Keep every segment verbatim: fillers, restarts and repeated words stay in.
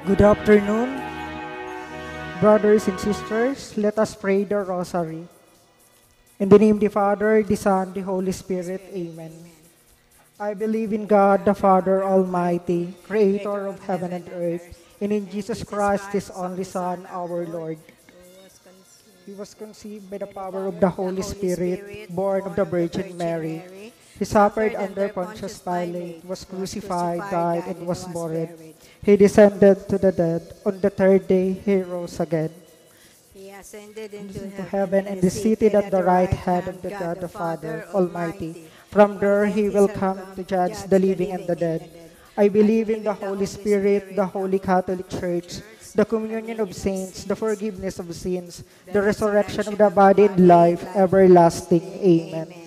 Good afternoon, brothers and sisters. Let us pray the Rosary. In the name of the Father, the Son, the Holy Spirit. Amen. I believe in God, the Father Almighty, creator of heaven and earth, and in Jesus Christ, his only Son, our Lord. He was conceived by the power of the Holy Spirit, born of the Virgin Mary. He suffered under Pontius Pilate, was crucified, died, and was buried. He descended to the dead. On the third day, he rose again. He ascended into heaven and is seated at the right hand of the God the Father Almighty. From there, he will come to judge the living and the dead. I believe in the Holy Spirit, the Holy Catholic Church, the communion of saints, the forgiveness of sins, the resurrection of the body, and life everlasting. Amen.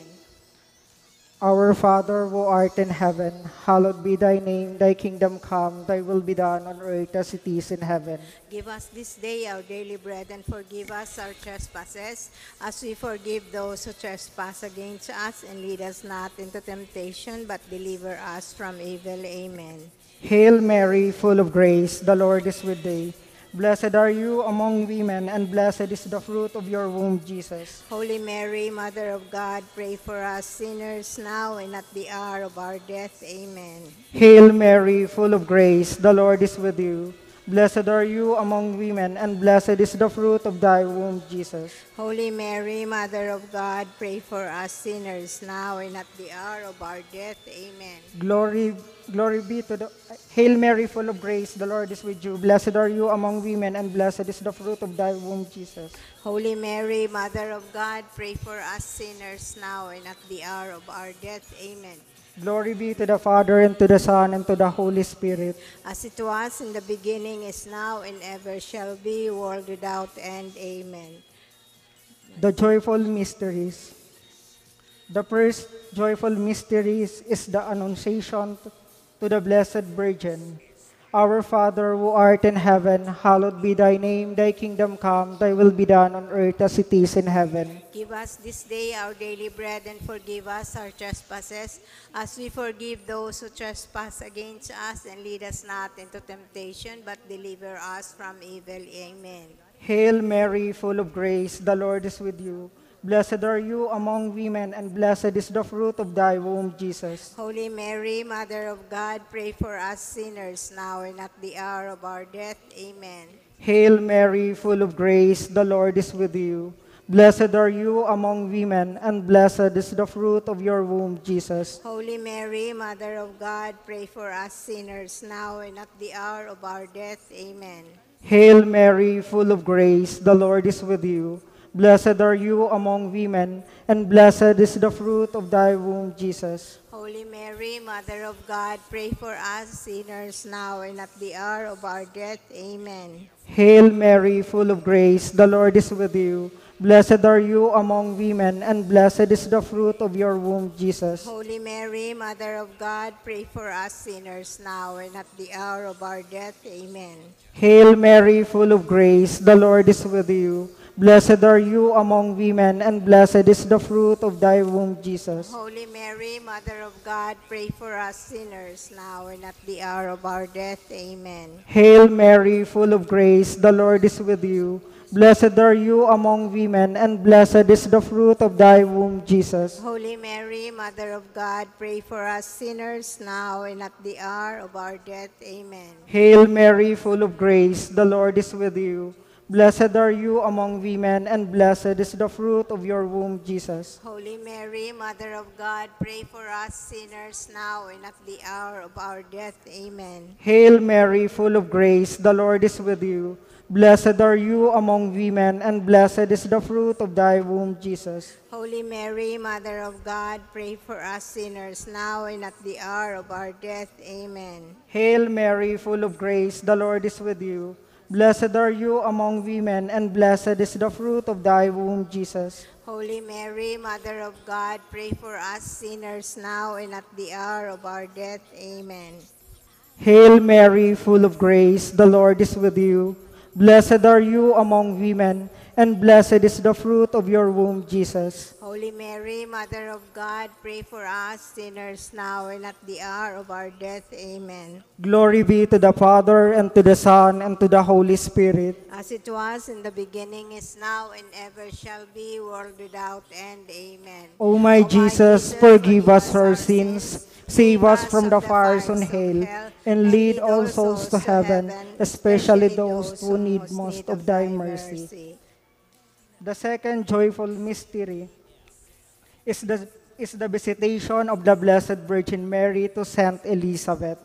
Our Father who art in heaven, hallowed be thy name. Thy kingdom come, thy will be done on earth as it is in heaven. Give us this day our daily bread, and forgive us our trespasses, as we forgive those who trespass against us, and lead us not into temptation, but deliver us from evil. Amen. Hail Mary, full of grace, the Lord is with thee. Blessed are you among women, and blessed is the fruit of your womb, Jesus. Holy Mary, Mother of God, pray for us sinners now and at the hour of our death. Amen. Hail Mary, full of grace, the Lord is with you. Blessed are you among women, and blessed is the fruit of thy womb, Jesus. Holy Mary, Mother of God, pray for us sinners now and at the hour of our death. Amen. Glory, glory be to the Hail Mary, full of grace, the Lord is with you. Blessed are you among women, and blessed is the fruit of thy womb, Jesus. Holy Mary, Mother of God, pray for us sinners now and at the hour of our death. Amen. Glory be to the Father, and to the Son, and to the Holy Spirit. As it was in the beginning, is now, and ever shall be, world without end. Amen. The joyful mysteries. The first joyful mysteries is the Annunciation to the Blessed Virgin. Our Father who art in heaven, hallowed be thy name. Thy kingdom come, thy will be done on earth as it is in heaven. Give us this day our daily bread, and forgive us our trespasses, as we forgive those who trespass against us, and lead us not into temptation, but deliver us from evil. Amen. Hail Mary, full of grace, the Lord is with you. Blessed are you among women, and blessed is the fruit of thy womb, Jesus. Holy Mary, Mother of God, pray for us sinners now and at the hour of our death. Amen. Hail Mary, full of grace, the Lord is with you. Blessed are you among women, and blessed is the fruit of your womb, Jesus. Holy Mary, Mother of God, pray for us sinners now and at the hour of our death. Amen. Hail Mary, full of grace, the Lord is with you. Blessed are you among women, and blessed is the fruit of thy womb, Jesus. Holy Mary, Mother of God, pray for us sinners now and at the hour of our death. Amen. Hail Mary, full of grace, the Lord is with you. Blessed are you among women, and blessed is the fruit of your womb, Jesus. Holy Mary, Mother of God, pray for us sinners now and at the hour of our death. Amen. Hail Mary, full of grace, the Lord is with you. Blessed are you among women, and blessed is the fruit of thy womb, Jesus. Holy Mary, Mother of God, pray for us sinners now and at the hour of our death. Amen. Hail Mary, full of grace, the Lord is with you. Blessed are you among women, and blessed is the fruit of thy womb, Jesus. Holy Mary, Mother of God, pray for us sinners now and at the hour of our death. Amen. Hail Mary, full of grace, the Lord is with you. Blessed are you among women, and blessed is the fruit of your womb, Jesus. Holy Mary, Mother of God, pray for us sinners now and at the hour of our death. Amen. Hail Mary, full of grace, the Lord is with you. Blessed are you among women, and blessed is the fruit of thy womb, Jesus. Holy Mary, Mother of God, pray for us sinners now and at the hour of our death. Amen. Hail Mary, full of grace, the Lord is with you. Blessed are you among women, and blessed is the fruit of thy womb, Jesus. Holy Mary, Mother of God, pray for us sinners now and at the hour of our death. Amen. Hail Mary, full of grace, the Lord is with you. Blessed are you among women, and blessed is the fruit of your womb, Jesus. Holy Mary, Mother of God, pray for us sinners now and at the hour of our death. Amen. Glory be to the Father, and to the Son, and to the Holy Spirit. As it was in the beginning, is now, and ever shall be, world without end. Amen. O my Jesus, forgive us our sins, save us from the fires on hell, and lead all souls to heaven, especially those who need most of thy mercy. The second joyful mystery is the, is the visitation of the Blessed Virgin Mary to Saint Elizabeth.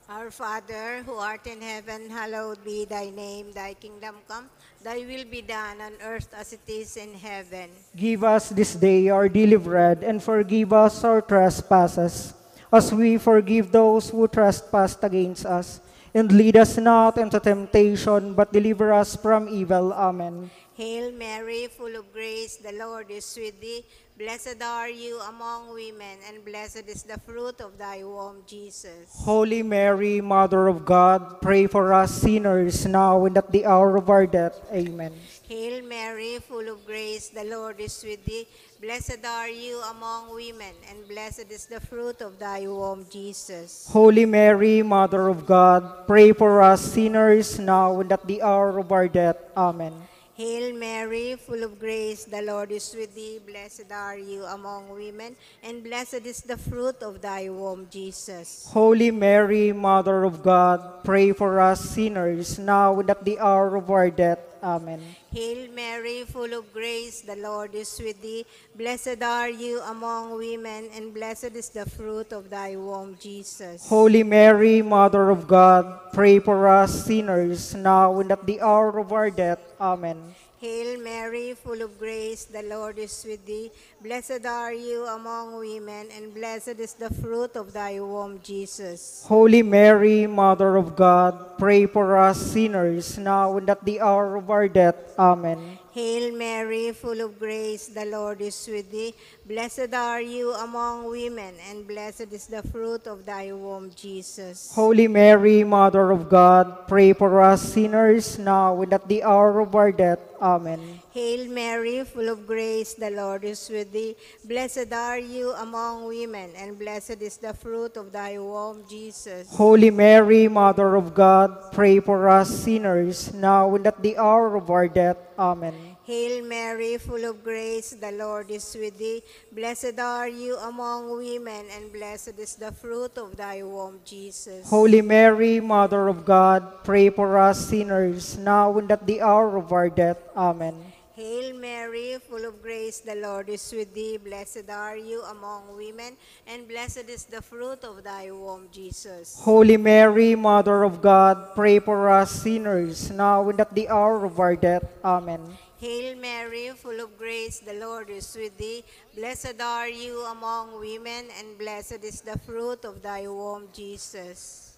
Our Father, who art in heaven, hallowed be thy name. Thy kingdom come, thy will be done on earth as it is in heaven. Give us this day our daily bread, and forgive us our trespasses, as we forgive those who trespass against us. And lead us not into temptation, but deliver us from evil. Amen. Hail Mary, full of grace, the Lord is with thee. Blessed are you among women, and blessed is the fruit of thy womb, Jesus. Holy Mary, Mother of God, pray for us sinners now and at the hour of our death. Amen. Hail Mary, full of grace, the Lord is with thee. Blessed are you among women, and blessed is the fruit of thy womb, Jesus. Holy Mary, Mother of God, pray for us sinners now and at the hour of our death. Amen. Hail Mary, full of grace, the Lord is with thee. Blessed are you among women, and blessed is the fruit of thy womb, Jesus. Holy Mary, Mother of God, pray for us sinners now and at the hour of our death. Amen. Hail Mary, full of grace, the Lord is with thee. Blessed are you among women, and blessed is the fruit of thy womb, Jesus. Holy Mary, Mother of God, pray for us sinners now and at the hour of our death. Amen. Hail Mary, full of grace, the Lord is with thee. Blessed are you among women, and blessed is the fruit of thy womb, Jesus. Holy Mary, Mother of God, pray for us sinners now and at the hour of our death. Amen. Hail Mary, full of grace, the Lord is with thee. Blessed are you among women, and blessed is the fruit of thy womb, Jesus. Holy Mary, Mother of God, pray for us sinners now and at the hour of our death. Amen. Hail Mary, full of grace, the Lord is with thee. Blessed are you among women, and blessed is the fruit of thy womb, Jesus. Holy Mary, Mother of God, pray for us sinners now and at the hour of our death. Amen. Hail Mary, full of grace, the Lord is with thee. Blessed are you among women, and blessed is the fruit of thy womb, Jesus. Holy Mary, Mother of God, pray for us sinners now and at the hour of our death. Amen. Hail Mary, full of grace, the Lord is with thee. Blessed are you among women, and blessed is the fruit of thy womb, Jesus. Holy Mary, Mother of God, pray for us sinners now and at the hour of our death. Amen. Hail Mary, full of grace, the Lord is with thee. Blessed are you among women, and blessed is the fruit of thy womb, Jesus.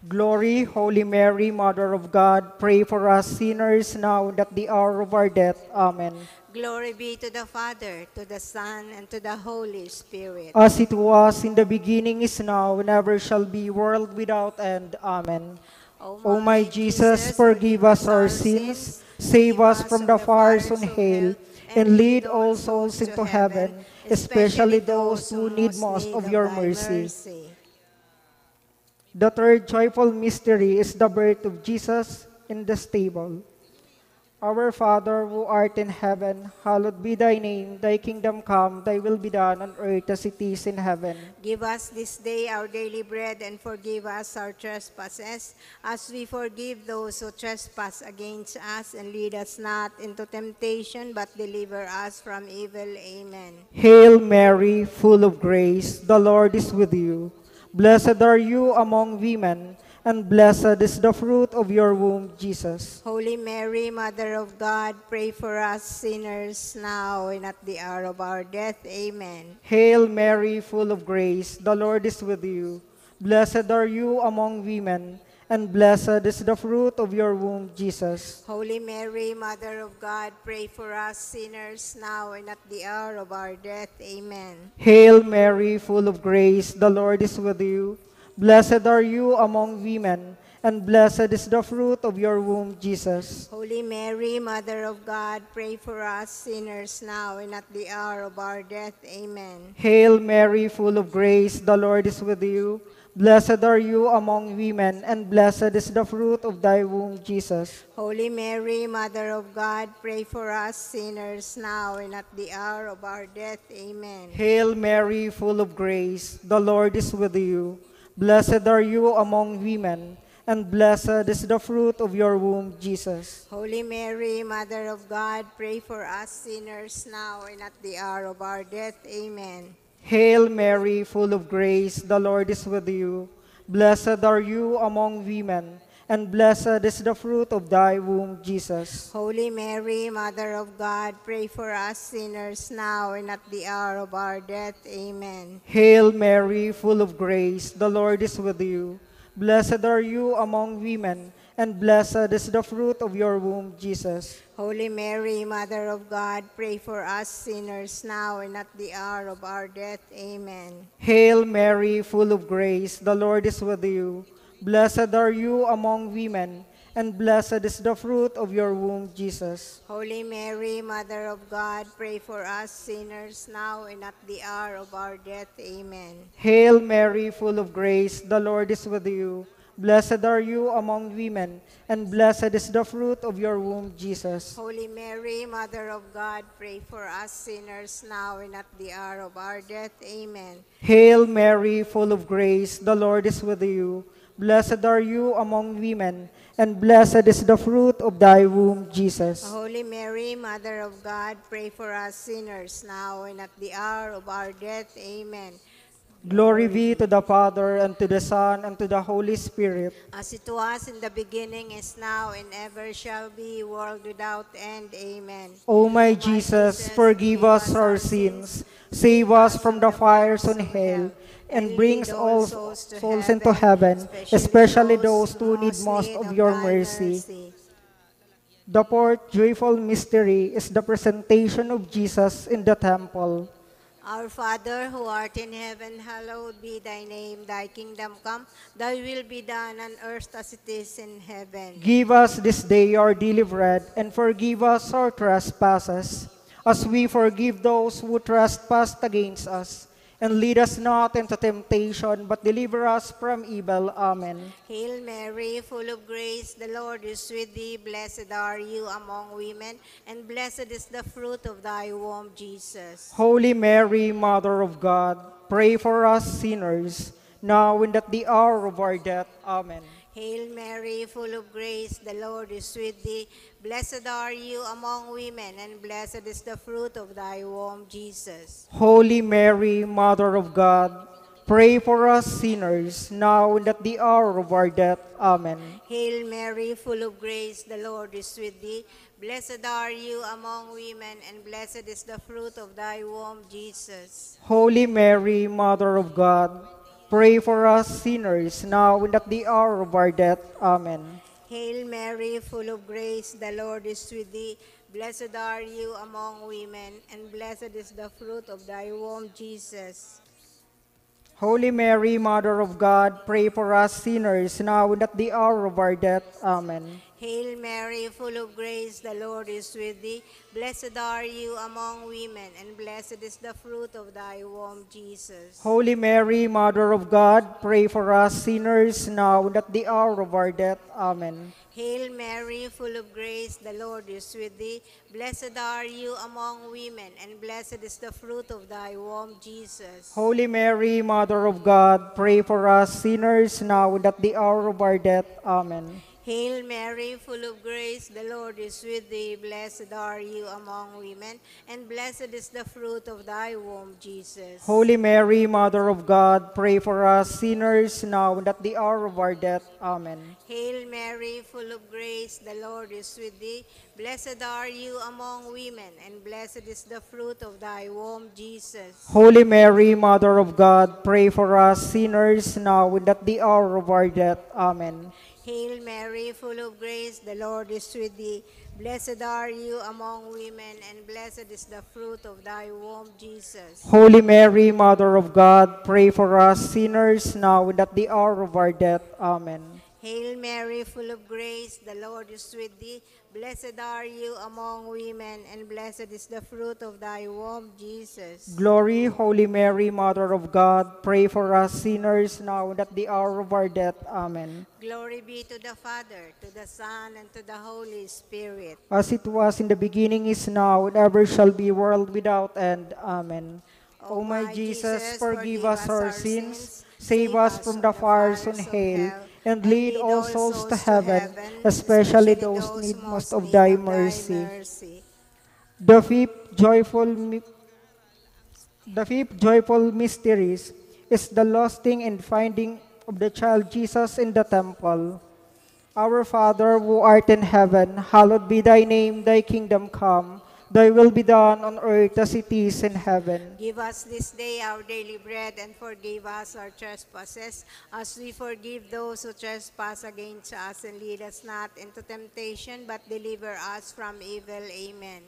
Glory, Holy Mary, Mother of God, pray for us sinners now and at the hour of our death. Amen. Glory be to the Father, to the Son, and to the Holy Spirit. As it was in the beginning, is now, and ever shall be, world without end. Amen. O my Jesus, forgive us our sins, save us from the fires on hell, and lead all souls into heaven, especially those who need most of your mercy. The third joyful mystery is the birth of Jesus in the stable. Our Father, who art in heaven, hallowed be thy name. Thy kingdom come, thy will be done on earth as it is in heaven. Give us this day our daily bread, and forgive us our trespasses, as we forgive those who trespass against us, and lead us not into temptation, but deliver us from evil. Amen. Hail Mary, full of grace, the Lord is with you. Blessed are you among women, and blessed is the fruit of your womb, Jesus. Holy Mary, Mother of God, pray for us sinners now and at the hour of our death. Amen. Hail Mary, full of grace, the Lord is with you. Blessed are you among women, and blessed is the fruit of your womb, Jesus. Holy Mary, Mother of God, pray for us sinners now and at the hour of our death. Amen. Hail Mary, full of grace, the Lord is with you. Blessed are you among women, and blessed is the fruit of your womb, Jesus. Holy Mary, Mother of God, pray for us sinners now and at the hour of our death. Amen. Hail Mary, full of grace, the Lord is with you. Blessed are you among women, and blessed is the fruit of thy womb, Jesus. Holy Mary, Mother of God, pray for us sinners now and at the hour of our death. Amen. Hail Mary, full of grace, the Lord is with you. Blessed are you among women, and blessed is the fruit of your womb, Jesus. Holy Mary, Mother of God, pray for us sinners now and at the hour of our death. Amen. Hail Mary, full of grace, the Lord is with you. Blessed are you among women, and blessed is the fruit of thy womb, Jesus. Holy Mary, Mother of God, pray for us sinners now and at the hour of our death. Amen. Hail Mary, full of grace, the Lord is with you. Blessed are you among women, and blessed is the fruit of your womb, Jesus. Holy Mary, Mother of God, pray for us sinners now and at the hour of our death. Amen. Hail Mary, full of grace, the Lord is with you. Blessed are you among women, and blessed is the fruit of your womb, Jesus. Holy Mary, Mother of God, pray for us sinners now and at the hour of our death. Amen. Hail Mary, full of grace, the Lord is with you. Blessed are you among women, and blessed is the fruit of your womb, Jesus. Holy Mary, Mother of God, pray for us sinners now and at the hour of our death. Amen. Hail Mary, full of grace, the Lord is with you. Blessed are you among women, and blessed is the fruit of thy womb, Jesus. Holy Mary, Mother of God, pray for us sinners now and at the hour of our death. Amen. Glory be to the Father, and to the Son, and to the Holy Spirit. As it was in the beginning, is now, and ever shall be, world without end. Amen. O my Jesus, forgive us our sins, save us from the fires on hell, and brings all souls to heaven, especially those who need most of your mercy. The fourth joyful mystery is the presentation of Jesus in the temple. Our Father, who art in heaven, hallowed be thy name. Thy kingdom come, thy will be done on earth as it is in heaven. Give us this day our daily bread, and forgive us our trespasses, as we forgive those who trespass against us. And lead us not into temptation, but deliver us from evil. Amen. Hail Mary, full of grace, the Lord is with thee. Blessed are you among women, and blessed is the fruit of thy womb, Jesus. Holy Mary, Mother of God, pray for us sinners, now and at the hour of our death. Amen. Hail Mary, full of grace, the Lord is with thee. Blessed are you among women, and blessed is the fruit of thy womb, Jesus. Holy Mary, Mother of God, pray for us sinners, now and at the hour of our death. Amen. Hail Mary, full of grace, the Lord is with thee. Blessed are you among women, and blessed is the fruit of thy womb, Jesus. Holy Mary, Mother of God, pray for us sinners, now and at the hour of our death. Amen. Hail Mary, full of grace, the Lord is with thee. Blessed are you among women, and blessed is the fruit of thy womb, Jesus. Holy Mary, Mother of God, pray for us sinners, now and at the hour of our death. Amen. Hail Mary, full of grace, the Lord is with thee. Blessed are you among women, and blessed is the fruit of thy womb, Jesus. Holy Mary, Mother of God, pray for us sinners, now and at the hour of our death. Amen. Hail Mary, full of grace, the Lord is with thee. Blessed are you among women, and blessed is the fruit of thy womb, Jesus. Holy Mary, Mother of God, pray for us sinners, now and at the hour of our death. Amen. Hail Mary, full of grace, the Lord is with thee. Blessed are you among women, and blessed is the fruit of thy womb, Jesus. Holy Mary, Mother of God, pray for us sinners, now and at the hour of our death. Amen. Hail Mary, full of grace, the Lord is with thee. Blessed are you among women, and blessed is the fruit of thy womb, Jesus. Holy Mary, Mother of God, pray for us sinners, now and at the hour of our death. Amen. Hail Mary, full of grace, the Lord is with thee. Blessed are you among women, and blessed is the fruit of thy womb, Jesus. Holy Mary, Mother of God, pray for us sinners, now and at the hour of our death. Amen. Hail Mary, full of grace, the Lord is with thee. Blessed are you among women, and blessed is the fruit of thy womb, Jesus. Glory, Holy Mary, Mother of God, pray for us sinners now and at the hour of our death. Amen. Glory be to the Father, to the Son, and to the Holy Spirit. As it was in the beginning, is now, and ever shall be, world without end. Amen. O my Jesus, forgive us our sins, save us from the fires of hell, and lead all souls to heaven, especially those need most of thy mercy. The fifth joyful mi- the fifth joyful mysteries is the losing and finding of the child Jesus in the temple. Our Father who art in heaven, hallowed be thy name, thy kingdom come, thy will be done on earth as it is in heaven. Give us this day our daily bread, and forgive us our trespasses, as we forgive those who trespass against us, and lead us not into temptation, but deliver us from evil. Amen.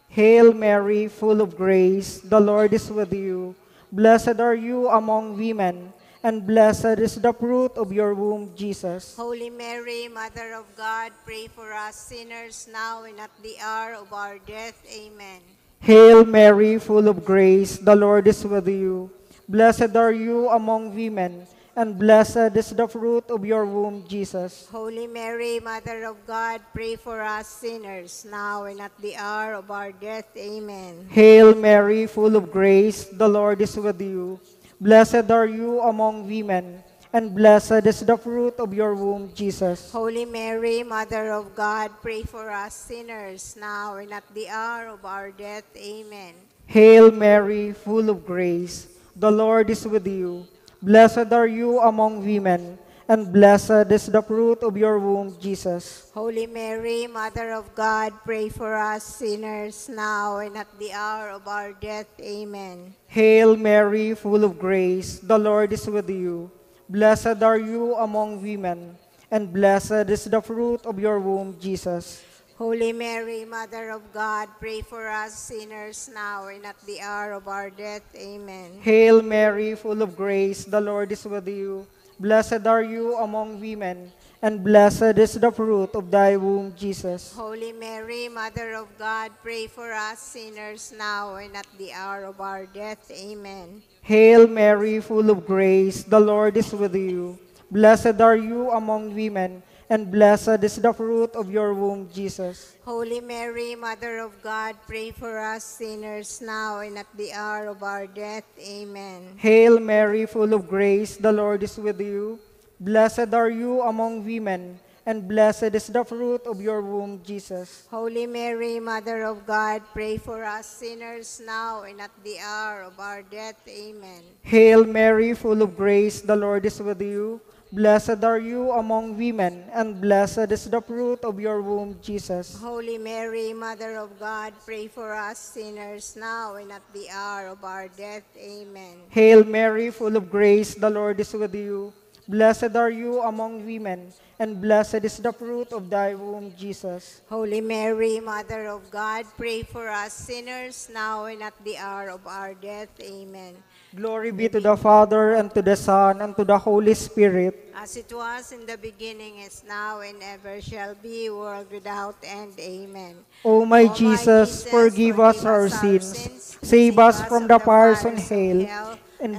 Hail Mary, full of grace, the Lord is with you. Blessed are you among women, and blessed is the fruit of your womb, Jesus. Holy Mary, Mother of God, pray for us sinners now and at the hour of our death. Amen. Hail Mary, full of grace, the Lord is with you. Blessed are you among women, and blessed is the fruit of your womb, Jesus. Holy Mary, Mother of God, pray for us sinners now and at the hour of our death. Amen. Hail Mary, full of grace, the Lord is with you. Blessed are you among women, and blessed is the fruit of your womb, Jesus. Holy Mary, Mother of God, pray for us sinners now and at the hour of our death. Amen. Hail Mary, full of grace, the Lord is with you. Blessed are you among women, and blessed is the fruit of your womb, Jesus. Holy Mary, Mother of God, pray for us sinners now and at the hour of our death. Amen. Hail Mary, full of grace, the Lord is with you. Blessed are you among women, and blessed is the fruit of your womb, Jesus. Holy Mary, Mother of God, pray for us sinners now and at the hour of our death. Amen. Hail Mary, full of grace, the Lord is with you. Blessed are you among women, and blessed is the fruit of thy womb, Jesus. Holy Mary, Mother of God, pray for us sinners now and at the hour of our death. Amen. Hail Mary, full of grace, the Lord is with you. Blessed are you among women, and blessed is the fruit of your womb, Jesus. Holy Mary, Mother of God, pray for us sinners now and at the hour of our death. Amen. Hail Mary, full of grace, the Lord is with you. Blessed are you among women, and blessed is the fruit of your womb, Jesus. Holy Mary, Mother of God, pray for us sinners now and at the hour of our death. Amen. Hail Mary, full of grace, the Lord is with you. Blessed are you among women, and blessed is the fruit of your womb, Jesus. Holy Mary, Mother of God, pray for us sinners now and at the hour of our death. Amen. Hail Mary, full of grace, the Lord is with you. Blessed are you among women, and blessed is the fruit of thy womb, Jesus. Holy Mary, Mother of God, pray for us sinners now and at the hour of our death. Amen. Glory be to the Father, and to the Son, and to the Holy Spirit. As it was in the beginning, is now, and ever shall be, world without end. Amen. O my Jesus, forgive us our sins, save us from the fires of hell, and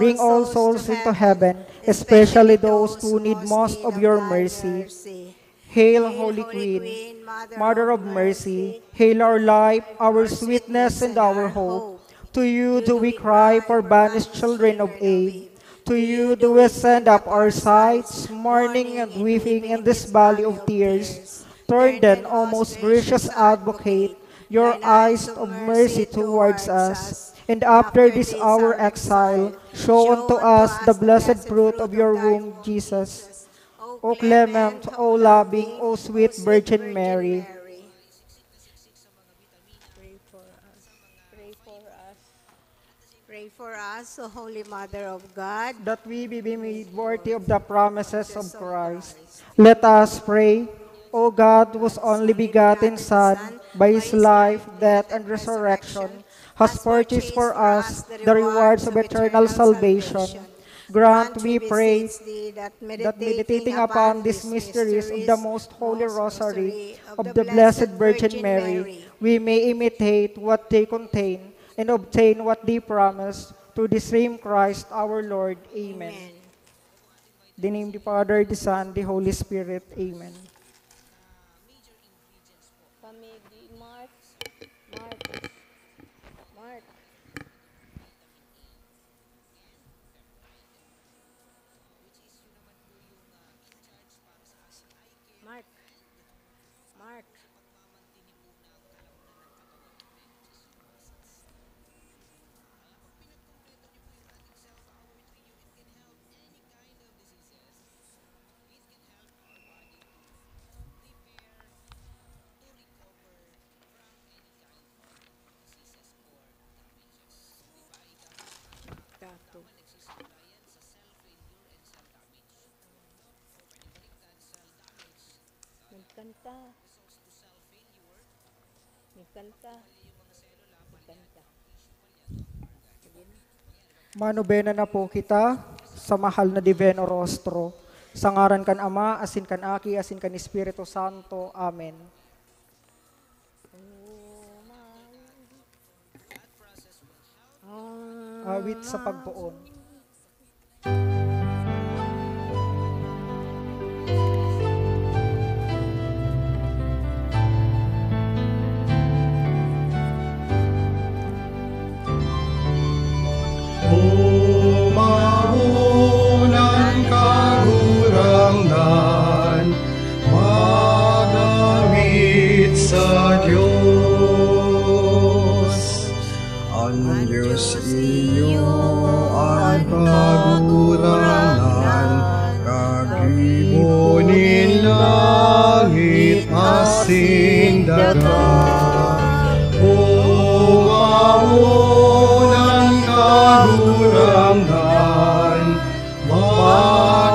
bring all souls into heaven, especially those who need most of your mercy. Hail, Holy Queen, Mother of Mercy, hail our life, our sweetness, and our hope. To you do we cry, poor banished children of Eve. To you do we send up our sighs, mourning and weeping in this valley of tears. Turn then, O most gracious Advocate, your eyes of mercy towards us, and after this our exile, show unto us the blessed fruit of your womb, Jesus. O clement, O loving, O sweet Virgin Mary. Pray for us. Pray for us. Pray for us, O Holy Mother of God. That we may be made worthy of the promises of Christ. Let us pray. O God, whose only begotten Son, by his life, death, and resurrection, has purchased for us the rewards of eternal salvation, Grant, we pray, that meditating upon these mysteries of the Most Holy Rosary of the Blessed Virgin Mary, we may imitate what they contain and obtain what they promise. Through the same Christ our Lord. Amen. Amen. The name of the Father, the Son, the Holy Spirit. Amen. Kami di Mark. Mark. Mark. Mark. Mark. Tato. Nagkanta. Nagkanta. Nagkanta. Sige na. Manobena na po kita sa mahal na Divino Rostro. Sa ngaran kan Ama, asin kan Aki, asin kan Espiritu Santo. Amen. Awit sa pagpoon. Umawon an Kagurangnan, mag-awit sa Dios. An Dios iyo an Kagurangnan, kagibo nin langit asin daga. Umawon an Kagurangnan, mag-awit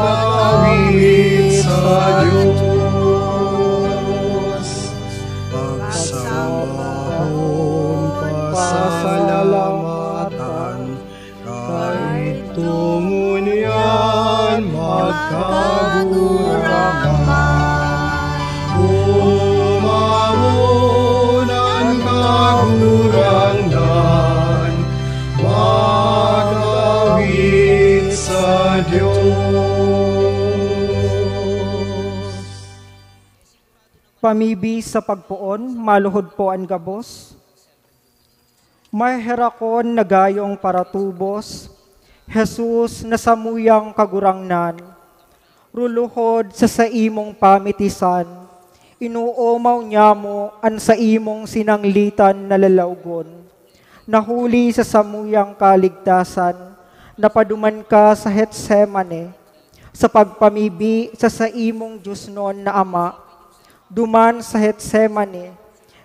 sa Dios. Pagsambahon, pasalamatan, kaitongon yan magkagurangnan. Umawon an Kagurangnan, mag-awit sa Dios. Pamibi sa pagpoon, maluhod po an gabos. Maherakon na gayong paratubos, Jesus na samuyang Kagurangnan, ruluhod sa saimong pamitisan, inoomaw nyamo an saimong sinanglitan na lalawgon, na huli sa samuyang kaligtasan, napaduman ka sa Getsemane, sa pagpamibi sa saimong diosnon na Ama. Duman sa Getsemane,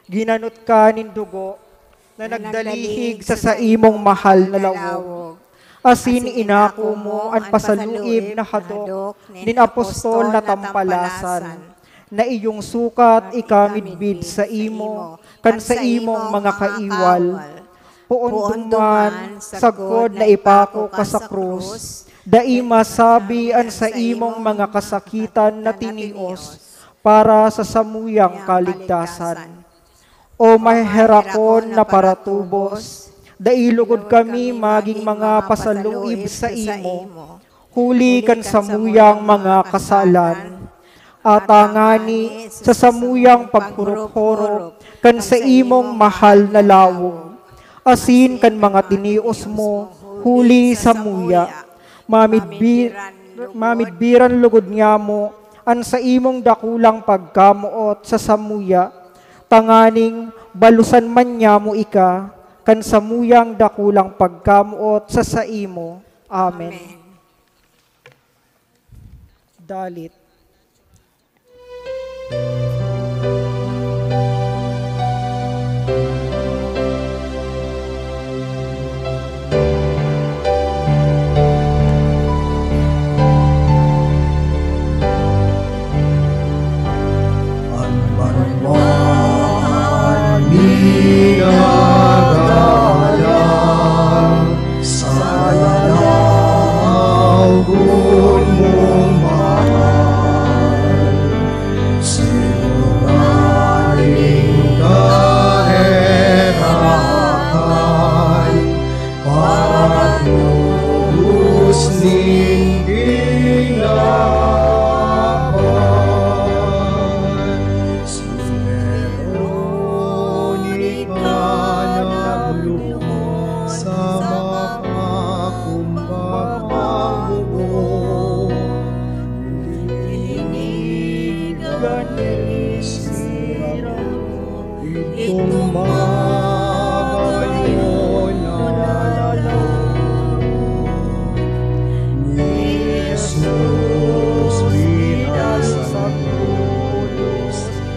ginanot ka nin dugo na nagdalihig sa saimong mahal na lawog. Asin inako mo an pasaluib na hadok nin apostol na tampalasan, na iyong sukat ika midbid saimo kan saimong mga kaiwal. Poon duman, sagkod na ipako ka sa krus, dai masabi an saimong mga kasakitan na tinios para sa samuyang kaligtasan. O maherakon na paratubos, dai lugod kami magin mga pasaluib saimo, huli kan samuyang mga kasalan. Ata ngani sa samuyang paghurup-hurup kan saimong mahal na lawog, asin kan mga tinios mo huli samuya, mamidbi-, mamidbiran lugod nyamo an saimong dakulang pagkamoot sa samuya, tanganing balusan man nyamo ika kan samuyang dakulang pagkamoot sa saimo. Amen. Amen. Dalit. An banwaan minagalang sa lalaw Tumaba kayo na lalaw ni Jesus pinasagod.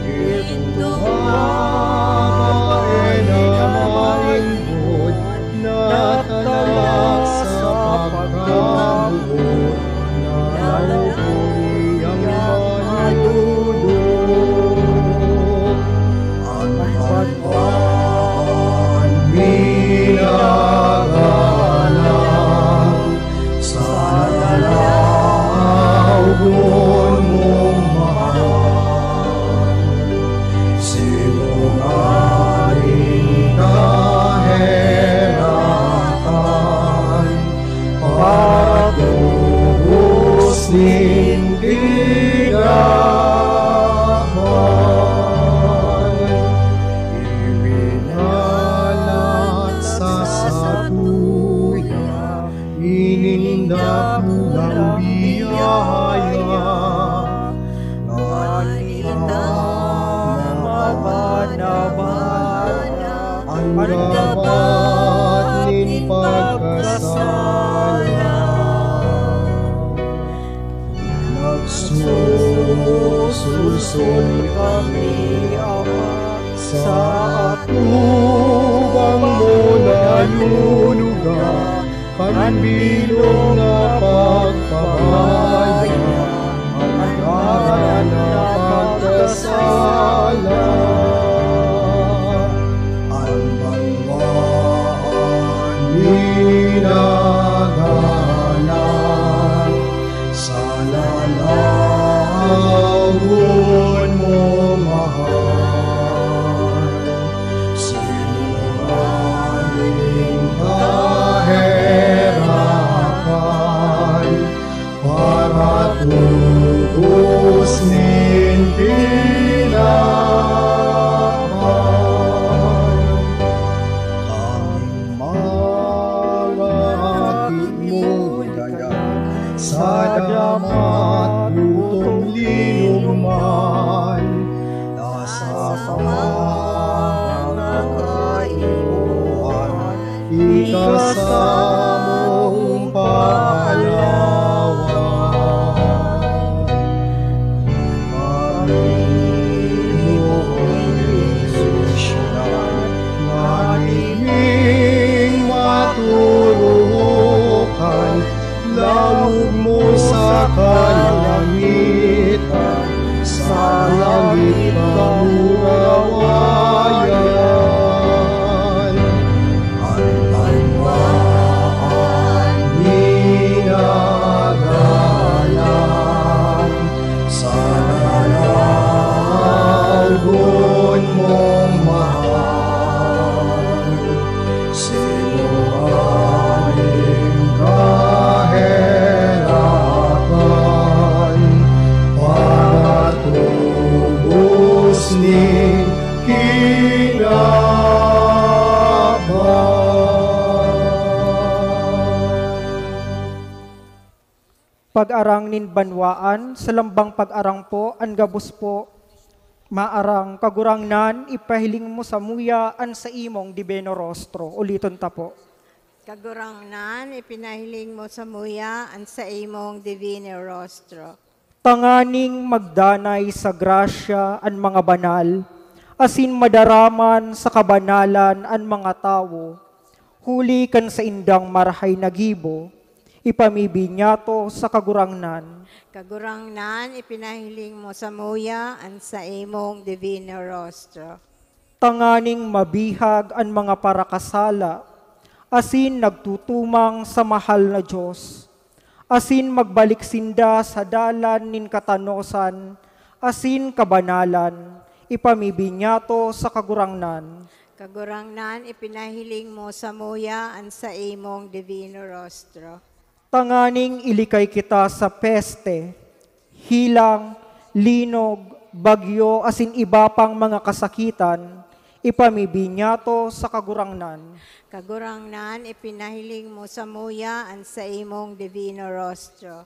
Ito ba ay naman natalak sa pagkabuot na lalaw ko niyang manunod? An banwaan minagalang sa lalaw mong mahal. Sinungaling kaheratan, patubos nin kinaban. Ibinalat sa satuya ining dakulang biyaya. Ngani ta mabanabanan an gabat nin pagkasala. Nagsusulsol kami, Ama, sa atubang mo na lunuga, kan bilog na pagpabaya, an ngaran na pagkasala. An banwaan minagalang sa lalaw mo mahal. Sinungaling kaheratan, patubos nin kinaban. Kaming mga aki mo, dayan sa damat, gutong linuman, nasa mga kaipuhan, ika samong paalawan. Kami mo inisosyalan, nganing maturukan, laog mo sa kalangitan, sa langit kamurawayan. An banwaan minagalang sa lalaw mong mahal. Sinungaling kaheratan, patubos nin kinaban. Pag-arang nin banwaan sa lambang pag-arang po, an gabos po maarang. Kagurangnan, ipahiling mo samuya an saimong dibino rostro. Uliton ta po. Kagurangnan, ipinahiling mo samuya an saimong divino rostro. Tanganing magdanay sa grasya an mga banal, asin madaraman sa kabanalan an mga tawo, huli kan saindang marahay na gibo, ipamibinyato sa Kagurangnan. Kagurangnan, ipinahiling mo samuya an saimong divino rostro. Tanganing mabihag an mga parakasala, asin nagtutumang sa mahal na Dios, asin magbalik sinda sa dalan nin katanosan asin kabanalan, ipamibinyato sa Kagurangnan. Kagurangnan, ipinahiling mo samuya an saimong divino rostro. Tanganing ilikay kita sa peste, hilang, linog, bagyo, asin iba pang mga kasakitan, ipamibinyato sa Kagurangnan. Kagurangnan, ipinahiling mo samuya an saimong divino rostro.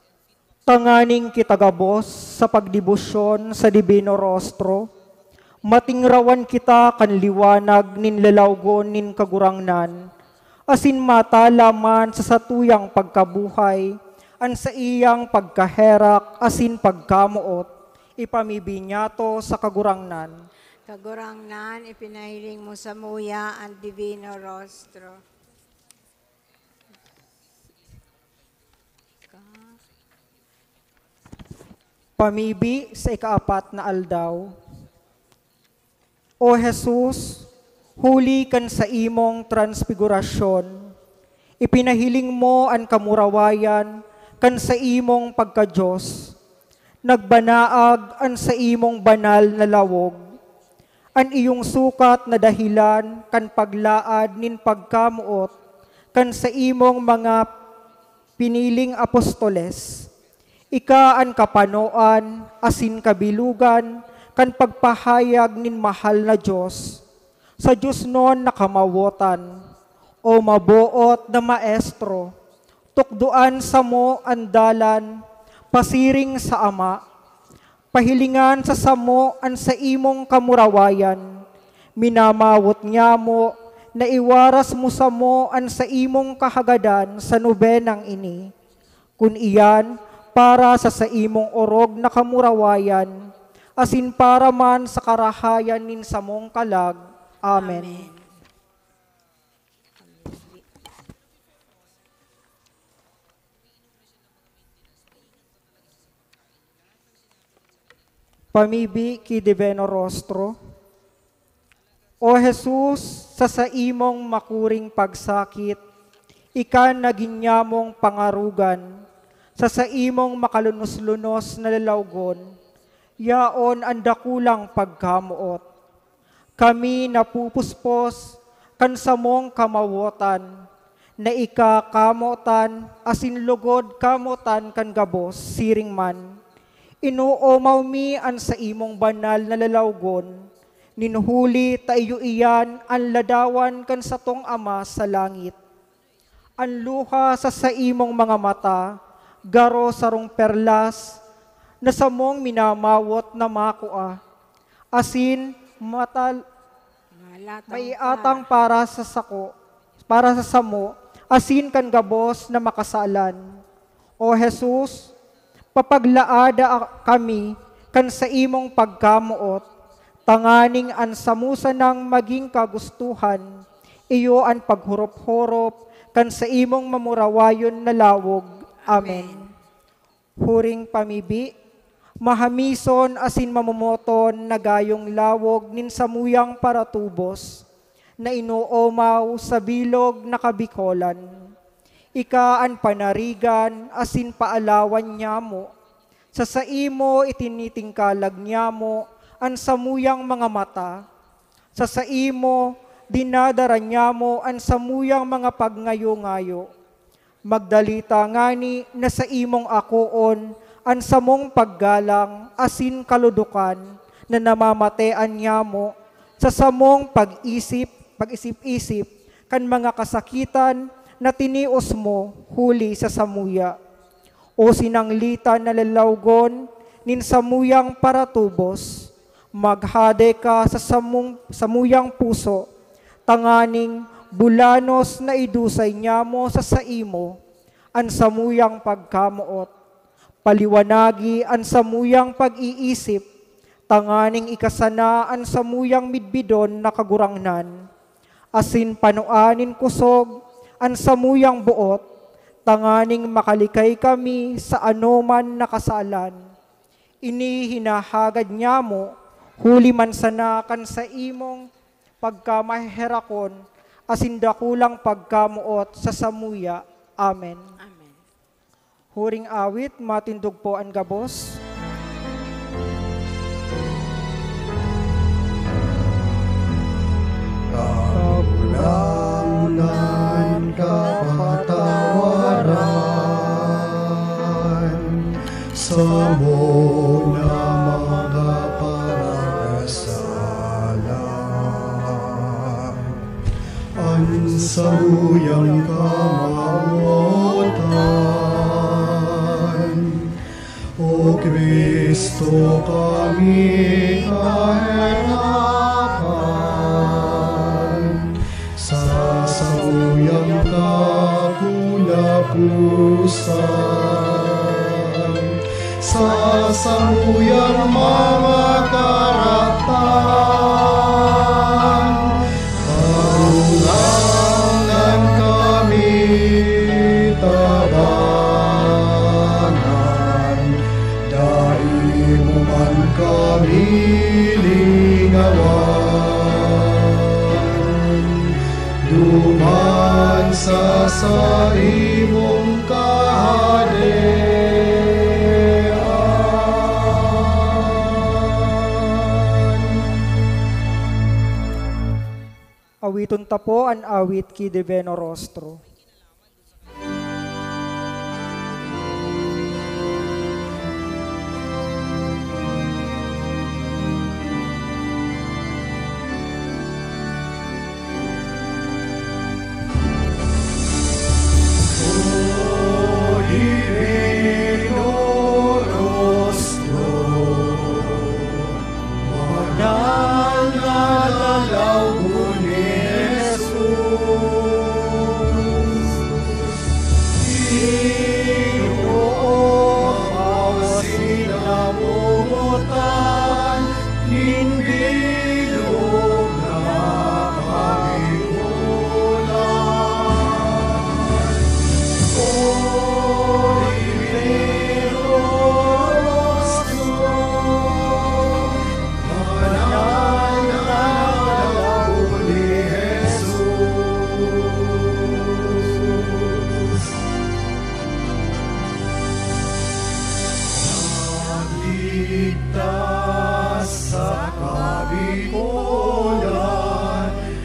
Tanganing kita gabos sa pagdebosyon sa divino rostro, Matingrawan kita kan liwanag nin lalawgon nin Kagurangnan, asin matala man sa satuyang pagkabuhay an saiyang pagkaherak asin pagkamoot. Ipamibi niyato sa Kagurangnan. Kagurangnan, ipinahiling mo samuya an Divino Rostro. Pamibi sa ikaapat na aldaw. O Jesus, huli kan saimong transfigurasyon, ipinahiling mo an kamurawayan kan saimong pagka-Dios. Nagbanaag an saimong banal na lawog. An iyong sukat na dahelan kan paglaad nin pagkamoot kan saimong mga piniling apostoles. Ika an kapanoan asin kabilogan kan pagpahayag nin mahal na Dios. Sa diosnon na kamawotan, o maboot na Maestro, tukdoan samo an dalan pasiring sa Ama. Pahilingan sa samo an saimong kamurawayan. Minamawot nyamo na iwaras mo samo an saimong kahagadan sa nobenang ini. Kun iyan, para sa saimong orog na kamurawayan, asin para man sa karahayan nin samong kalag. Amen. Amen. Pamibi ki Divino Rostro. O Jesus, sa saimong makuring pagsakit, ika nagin nyamong pangarogan, sa saimong makalunos-lunos na lalawgon, yaon an dakulang pagkamoot. Kami napupuspos kan samong kamawotan, na ika kamotan asin logod kamotan kan gabos siring man. Inoomaw mi an saimong banal na lalawgon, nin huli ta iyo iyan an ladawan kan satong Ama sa langit. An luha sa saimong mga mata, garo sarong perlas na samong minamawot na makua, asin matal-, Malatang maiatang para sa sako, para sa samo, asin kan gabos na makasalan. O Jesus, papaglaada kami kan saimong pagkamoot, tanganing an samo sanang magin kagustohan, iyo an paghorop-horop kan saimong mamurawayon na lawog. Amen. Amen. Huring pamibi, mahamison asin mamomoton na gayong lawog nin samuyang paratubos, na inoomaw sa bilog na kabikolan. Ika an panarigan asin paalawan nyamo. Sa saimo itinitingkalag nyamo an samuyang mga mata. Sa saimo dinadara nyamo an samuyang mga pagngayo-ngayo. Magdalita ngani na saimong akoon an samong paggalang asin kaludokan na namamatean nyamo sa samong pag-isip, pag-isip-isip kan mga kasakitan na tinios mo huli sa samuya. O sinanglitan na lalawgon nin samuyang paratubos, maghade ka sa samong, samuyang puso, tanganing bulanos na idusay nyamo sa saimo an samuyang pagkamoot. Paliwanagi an samuyang pag-iisip, tanganing ikasana an samuyang midbidon na kagurangnan, asin panoan nin kosog an samuyang boot, tanganing makalikay kami sa anoman na kasalan. Ini hinahagad nyamo, huli man sana kan saimong pagkamaheherakon asin dakulang pagkamoot sa samuya. Amen. Amen. Huring awit, matindog po an gabos. Kabulangan, kapatawaran samo na mga parasala. An samuyang kamawotan, O Cristo, kami kaherakan sa samuyang kakuyakusan, sa samuyang mga karatan, Tabangan kami, tabangan, dai mo man kami lingawan. Duman sa saimong kahadean. Awiton ta po an awit ki Divino Rostro. O Divino Rostro, banal na lalaw ni Jesus. Ginoo, asin namomotan nin bilog na kabikulan. O Divino Rostro, Ligtas sa kabikulan,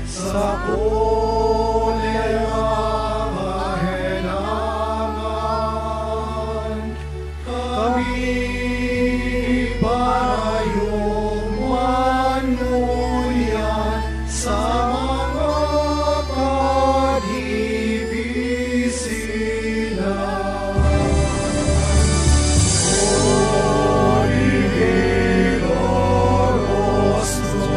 sa kulay na kahelangan. Kami parayo man ngunyan sa mga kadivisilan. O Divino Rostro,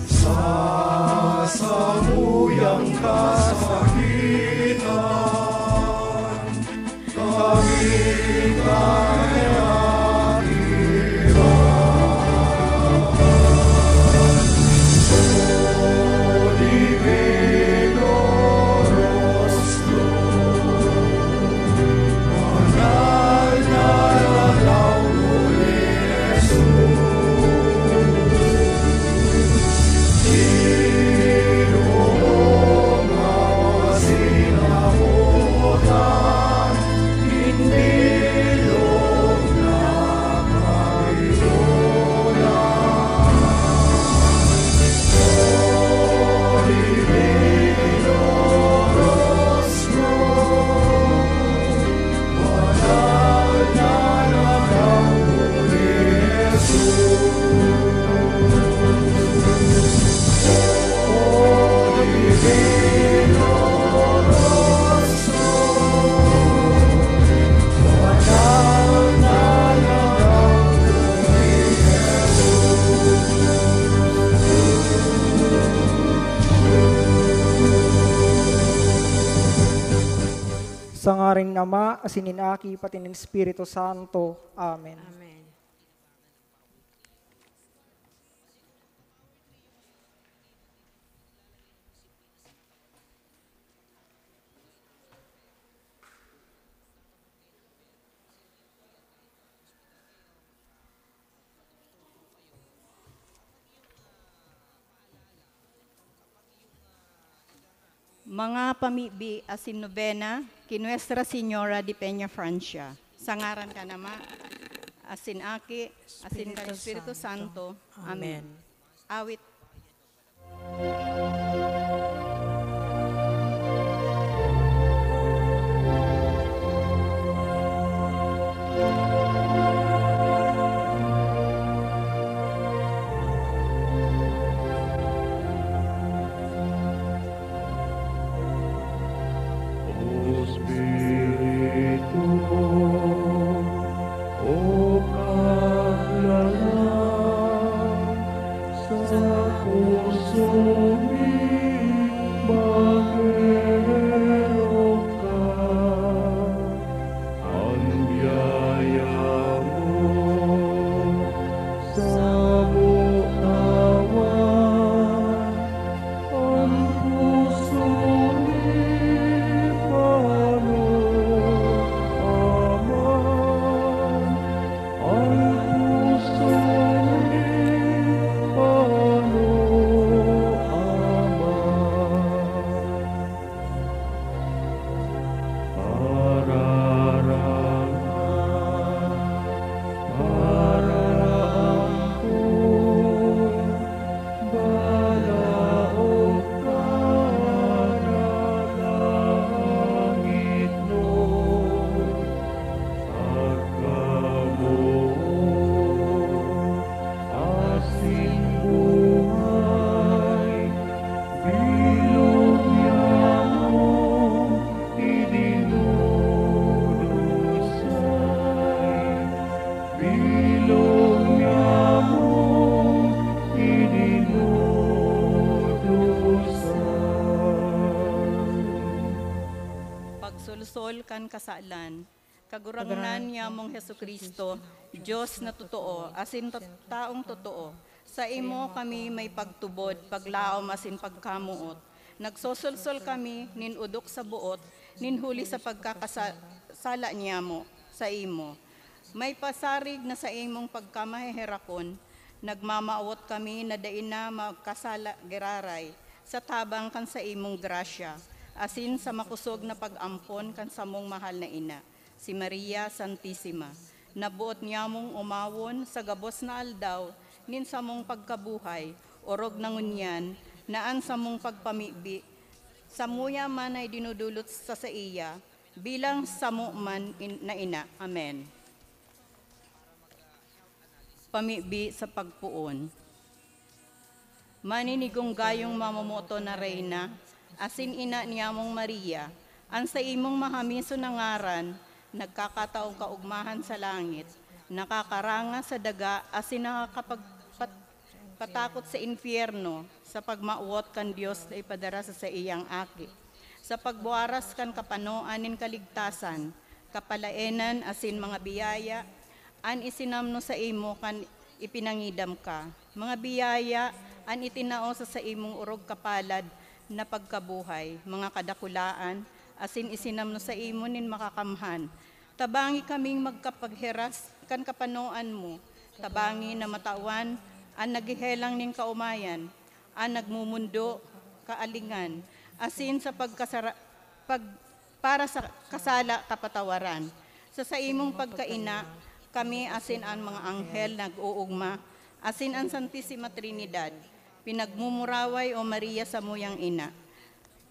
Sa samuyang kasakitan, kami kaya Sa ngaran nin Ama, asin nin Aki, pati nin Espiritu Santo. Amen. Amen. Mga pamibi asin nobena ki Nuestra Señora de Peña Francia. Sa ngaran kan Ama, asin Aki, asin kan Espiritu Santo. Amen. Awit. O Espiritu, o Kaglalang, sa puso mi mag-erok ka. An biyaya mo samo tawan, an puso mi pano, Ama, an puso mi pano, Ama. Pararangan, paraampon, balaog ka na langitnon, pagkamoot asin buhay, bilog niya mong idinudusay, bilog niya mong idinudusay. Pagsolsol kan kasalan. Kagurangnan niamong Jesu-Cristo, Dios na totoo asin ta-, taong totoo, saimo kami may pagtubod, paglaom asin pagkamoot. Nagsosolsol kami nin odok sa boot nin huli sa pagkakasa-, sala niamo saimo. May pasarig na saimong pagkamaheherakon, nagmamawot kami na dai na magkasala giraray sa tabang kan saimong grasya asin sa makosog na pag-ampon kan samong mahal na ina, si Maria Santisima, na boot niamong omawon sa gabos na aldaw nin samong pagkabuhay, orog na ngunyan na an samong pagpamibi samuya man ay dinudulot sa saiya bilang samo man in-, na ina. Amen. Pamibi sa pagpoon. Maninigonggayong mamomoton na Reyna, asin ina niyamong Maria, an saimong mahamison na ngaran nagkakataong kaogmahan sa langit, nakakaranga sa daga asin nakakapagpat-, patakot sa impyerno sa pagmawot kan Dios na ipadara sa saiyang Aki, sa pagbuaras kan kapanoan nin kaligtasan, kapalaenan asin mga biyaya an isinamno saimo kan ipinangidam ka, mga biyaya an itinao sa saimong orog kapalad na pagkabuhay, mga kadakulaan, asin isinamno saimo nin makakamhan. Tabangi kaming magkapagheras kan kapanoan mo, tabangi na matawan an naghehelang nin kaomayan, an nagmomondo kaalingan, asin sa pagkasara-, pag-, para sa kasala kapatawaran. Sa saimong pagkaina, kami asin an mga anghel nag-oogma, asin an Santisima Trinidad, pinagmumuraway, O Maria, samuyang ina.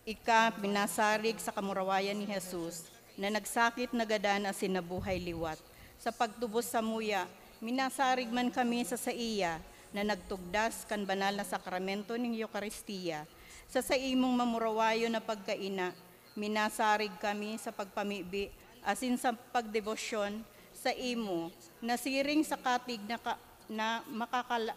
Ika minasarig sa kamurawayan ni Jesus, na nagsakit, nagadan, asin nabuhay liwat. Sa pagtubos samuya, minasarig man kami sa saiya na nagtugdas kan banal na sakramento nin Eukaristia. Sa saimong mamurawayon na pagkaina, minasarig kami sa pagpamibi asin sa pagdebosyon saimo, na siring sa katig na ka-, na makakala-,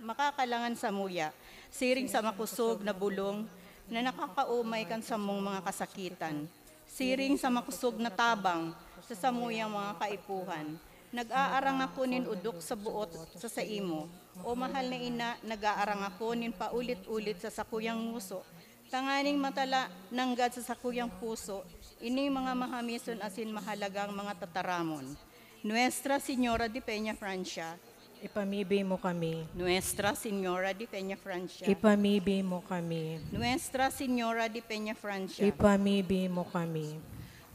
makakalangan samuya, siring sa makosog na bulong na nakakaomay kan samong mga kasakitan, siring sa makosog na tabang sa samuyang mga kaipuhan. Nag-aarang ako nin odok sa boot sa saimo, O mahal na ina, nag-aarang ako nin paulit-ulit sa sakuyang ngoso, tanganing matala nanggad sa sakuyang puso ining mga mahamison asin mahalagang mga tataramon. Nuestra Señora de Peña Francia, Ipamibi mo kami. Nuestra Señora de Peñafrancia. Ipamibi mo kami. Nuestra Señora de Peñafrancia. Ipamibi mo kami.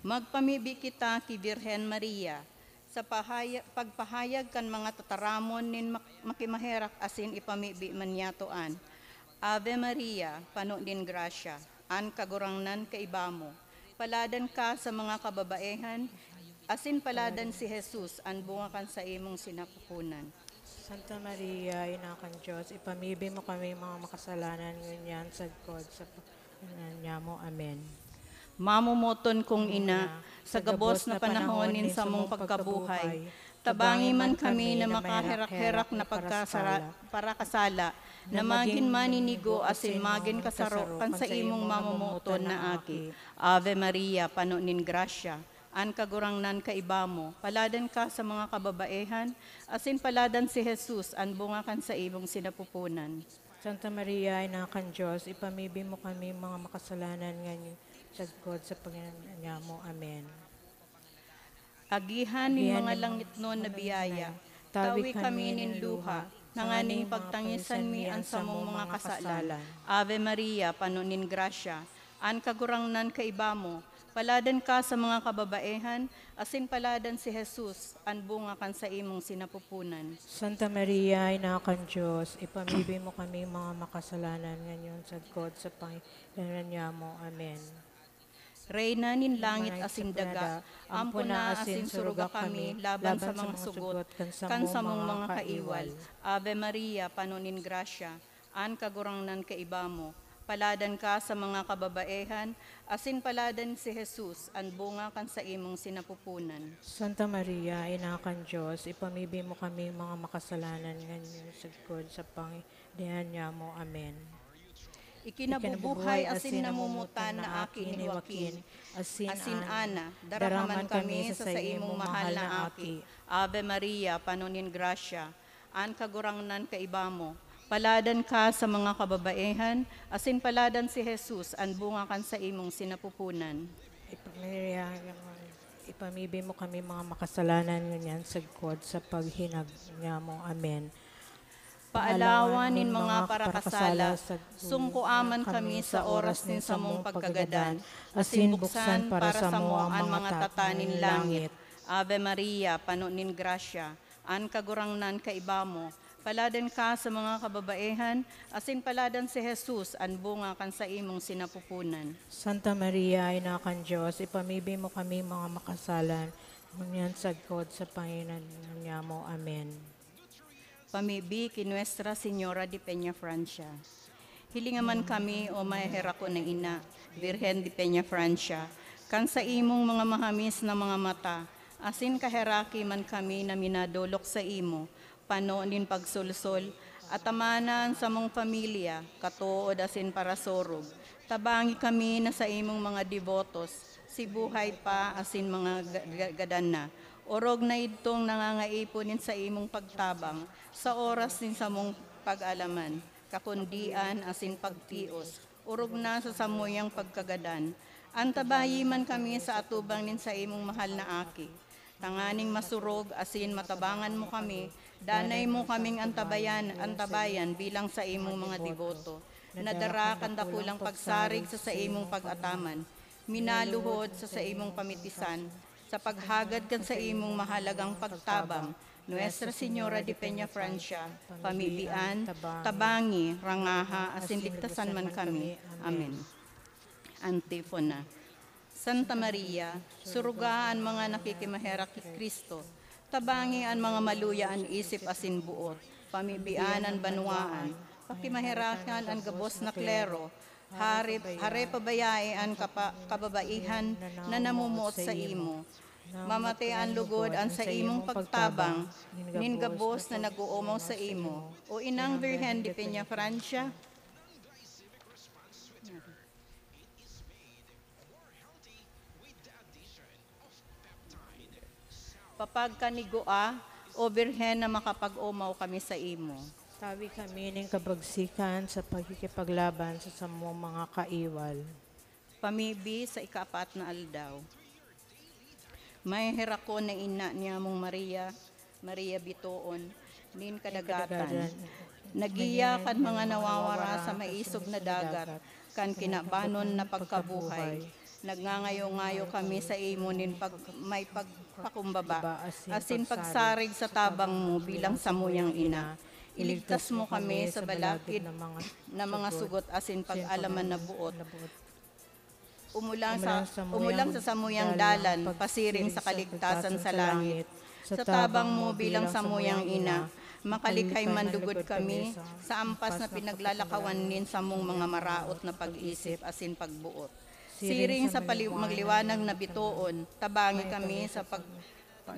Magpamibi kita ki Birhen Maria, sa pahaya-, pagpahayag kan mga tataramon nin mak-, makimaherak asin ipamibi man niyato an Ave Maria, pano nin grasya, an Kagurangnan kaiba mo. Paladan ka sa mga kababaehan, asin paladan si Jesus, an bunga kan saimong sinapupunan. Santa Maria, Ina kan Dios, ipamibi mo kami mga makasalanan ngunyan sagkod sa pagkanan mo. Amen. Mamomoton kong ina, sa gabos na panahon nin samong pagkabuhay, tabangi man kami na makaherak-herak na pagkasara-, parakasala, na magin maninigo asin magin kasaro kan saimong mamomoton na aki. Ave Maria, pano nin grasya, an Kagurangnan kaiba mo, paladan ka sa mga kababaehan, asin paladan si Jesus, an bunga kan saimong sinapupunan. Santa Maria, Ina kan Dios, ipamibi mo kami mga makasalanan ngunyan sagkod sa pagkanan mo. Amen. Agihan nin mga langitnon na biyaya, tawi kami nin luha, tanganing pagtangisan mi an samong mga kasalan. Ave Maria, pano nin grasya, an Kagurangnan kaiba mo, paladan ka sa mga kababaehan, asin paladan si Jesus, an bunga kan saimong sinapupunan. Santa Maria, Ina kan Dios, ipamibi mo kami mga makasalanan ngunyan sagkod sa pagkanan mo. Amen. Reyna nin langit asin daga, ampon na asin suruga kami laban sa mga sugot kan samong mga kaiwal. Ave Maria, pano nin grasya, an Kagurangnan kaiba mo. Paladan ka sa mga kababaehan, asin paladan si Jesus, an bunga kan saimong sinapupunan. Santa Maria, Ina kan Dios, ipamibi mo kami mga makasalanan ngunyan sagkod sa pagkanan mo. Amen. Ikinabubuhay asin namumutan na aki ni Joaquin, asin Ana, daramaman kami sa saimong mahal na aki. Ave Maria, pano nin grasya, an Kagurangnan kaiba mo. Paladan ka sa mga kababaehan, asin paladan si Jesus, an bunga kan saimong sinapupunan. Ipamibi mo kami mga makasalanan ngunyan sagkod sa paghinag mo. Amen. Paalawan nin mga parakasala, sungkoa man kami sa oras nin samong pagkagadan, asin buksan para samo an mga tata nin langit. Ave Maria, pano nin grasya, an Kagurangnan kaiba mo. Paladan ka sa mga kababaehan, asin paladan si Jesus, an bunga kan saimong sinapupunan. Santa Maria, Ina kan Dios, ipamibi mo kami mga makasalan, ngunyan sagkod sa pagkanan mo. Amen. Pamibi ki Nuestra Señora de Peñafrancia. Hilinga man kami, o maheherakon na ina, Birhen de Peñafrancia, kan saimong mga mahamis na mga mata, asin kaheraki man kami na minadolok saimo, pano nin pagsolsol, atamana an samong pamilya, katood asin parasorog. Tabangi kami na saimong mga debotos, si buhay pa asin mga ga-, ga-, gadan na. Orog na idtong nangangaipo nin saimong pagtabang sa oras nin samong pag-alaman, kakundian asin pagtios, orog na sa samuyang pagkagadan. Antabayi man kami sa atubang nin saimong mahal na aki, tanganing masurog asin matabangan mo kami, danay mo kaming antabayan, antabayan bilang saimong mga deboto, na dara kan dakulang pagsarig sa saimong pag-ataman, minaluhod sa saimong pamitisan, sa paghagad kan saimong mahalagang pagtabang, Nuestra Señora de Peñafrancia, pamibian, tabangi, rangaha, asin ligtasan man kami. Amen. Antifona. Santa Maria, suruga an mga nakikimaherak ki Cristo, tabangi an mga maluya an isip asin boot, pamibian an banwaan, pakimaherakan an gabos na klero, hari, hari pabayai an kapa-, kababaihan na namomoot saimo. Mamate an lugod an saimong pagtabang nin gabos na nag-oomaw saimo, o Inang Birhen de Peñafrancia. Papagkanigoa, O Birhen na makapag-omaw kami saimo. Tawi kami nin kabagsikan sa pakikipaglaban sa samong mga kaiwal. Pamibi sa ikaapat na aldaw. Maheherakon na ina niyamong Maria, Maria Bitoon, nin kadagatan. Nagiya kan mga nawawara sa maisog na dagat, kan kinabanon na pagkabuhay. Nagngangayo-ngayo kami sa imo nin pag-, may pagpakumbaba, asin pagsarig sa tabang mo bilang samuyang ina. Iligtas mo kami sa balakid na mga sugot asin pag-alaman na buot. Umulang sa, umulang sa samuyang dalan, pasiring sa kaligtasan sa langit. Sa tabang mo bilang samuyang ina, makalikhay man lugod kami sa ampas na pinaglalakawan nin samong mga maraot na pag-isip asin pagboot. Siring sa pali-, magliwanag na bitoon, tabangi kami sa pag-,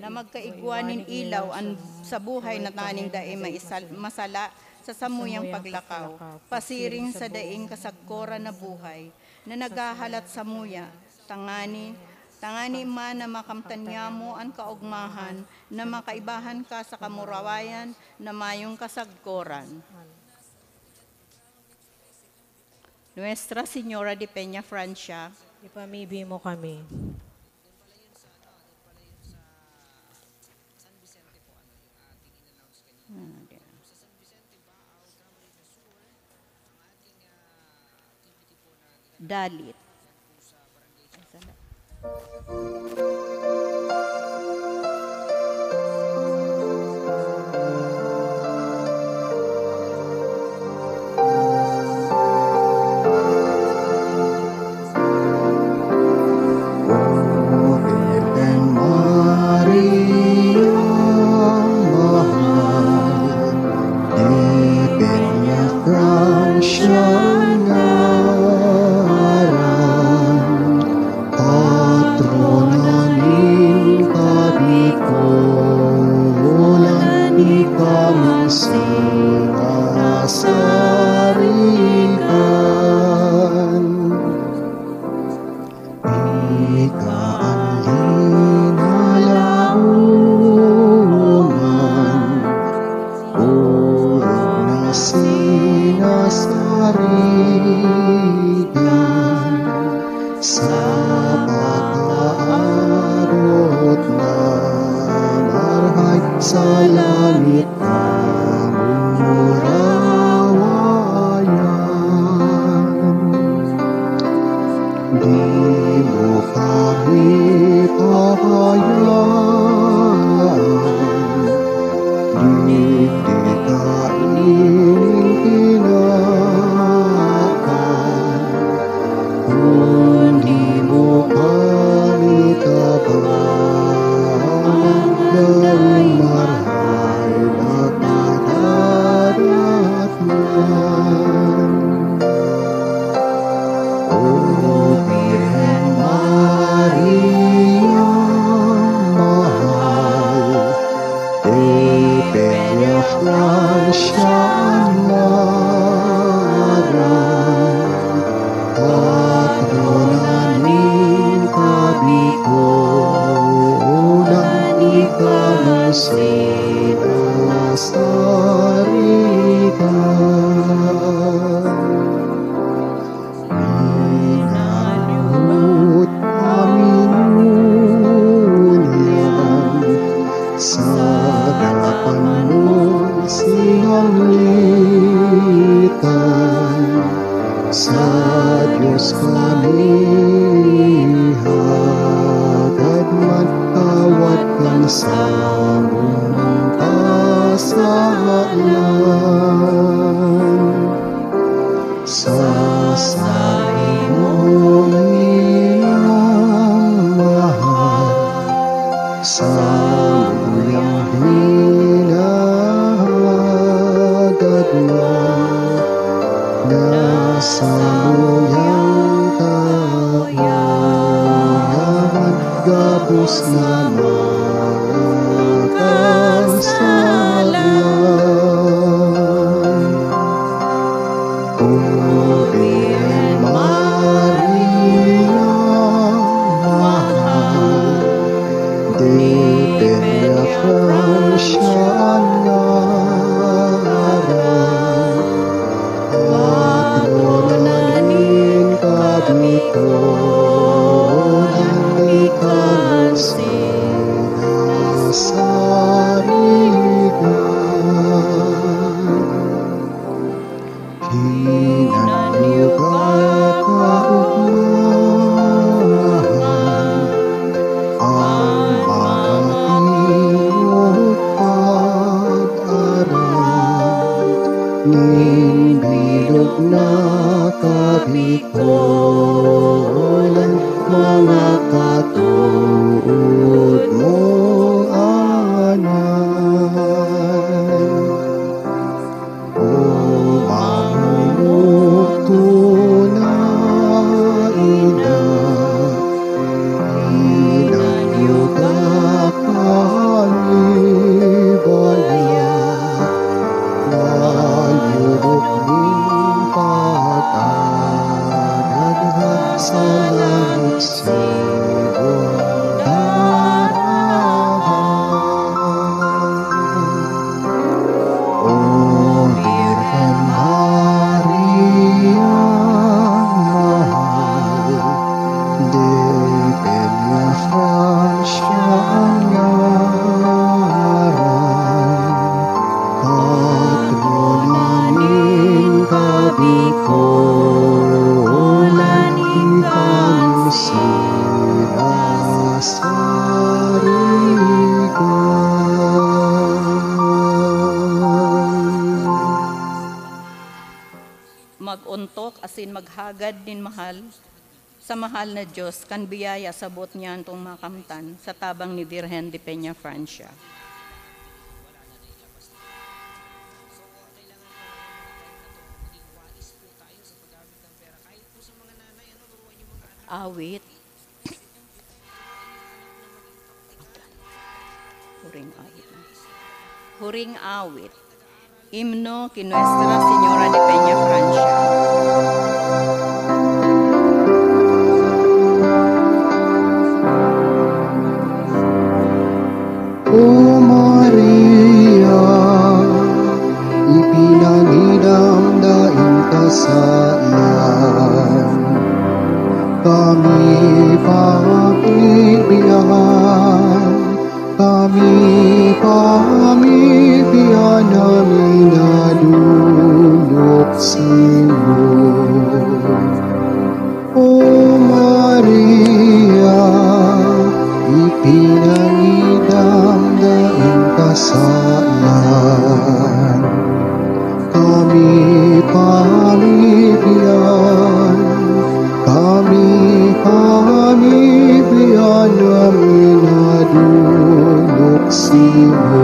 na magkaigwa nin ilaw an sa buhay na tanging dai maisal-, masala sa samuyang paglakaw, pasiring sa daing kasagkoran na buhay na naghahalat samuya, tangani, tangani man na makamtan niamo an kaogmahan na makaibahan ka sa kamurawayan na mayong kasagkoran. Nuestra Señora de Peña Francia. Ipamibi mo kami. Dalit. Virgen Maria, mahal, di Peña Francia ngaran, patrona nin kabikolan, ika man sinasarigan. Ika an linalaongan, orog na sinasarigan, sa pagkaabot na marahay sa langit. Kamurawayan. Di mo kami pabayaan, digdi ka ininginakan. Kun di mo kami tabangan, daing marahay na kadadatnan. O Birhen Maria, mahal, Di Peña Francia an ngaran, patrona nin kabikolan, ika man sinasarigan. Minanahot kami ngunyan sa dapan mong sinanglitan. Sa Diyos kami hagad man, tawad kan samong kasalan. Sa saimong minamahal, samuyang hinahagad na, na samuyang kaoyahan gabos na mga kasalan. O Birhen Maria, mahal, di Peña Francia an ngaran, patrona nin kabikolan, ika man sinasarigan. Nanyuga kaugmahan ang mga tingog pag-aram nin bilog na kabikolan, mga katood mong anay. O mamumuto na ina, pinanyuga kami bayan, nayurok nin pagkadaghan sa langit sibong darahan. O Birhen Maria mahal, de Peñafrancia an ngaran, patrona nin kabikolan, ika an sinasarigan. Mag-ontok asin maghagad nin mahal sa mahal na Dios kan biyaya sabot niya antong makamtan sa tabang ni Birhen de Peñafrancia. Awit. Huring awit. Huring awit. Himno ki Nuestra Señora de Peñafrancia. O Maria, ipinangidam daing kasalan, kami pamibiyahan, kami pamibiyahan na minadolok simo. O Maria, ipinangidam daing kasalan, kami pamibiyahan, kami pamibiyahan na minadolok simo.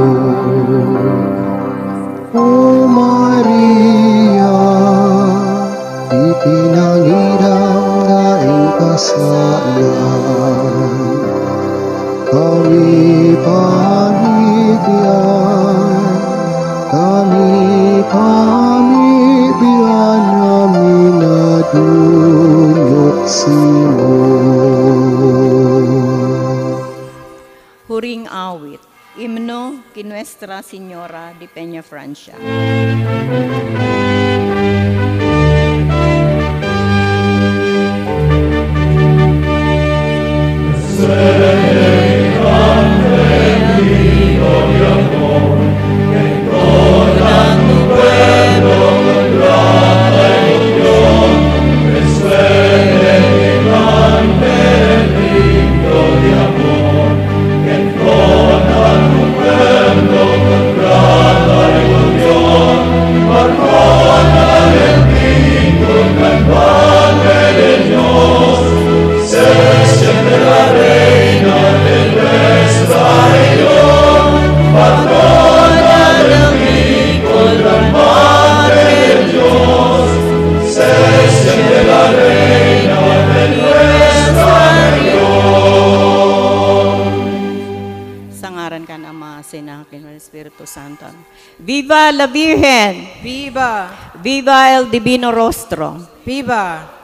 O Maria, ipinangidam daing kasalan, kami pamibiyahan, kami pamibiyahan na minadolok simo. Huring awit. Himno ki Nuestra Señora de Peñafrancia. Sa ngaran kan Ama, sa Anak, kan Espiritu Santo. Amen. Viva la Virgen! Viva! Viva el Divino Rostro! Viva!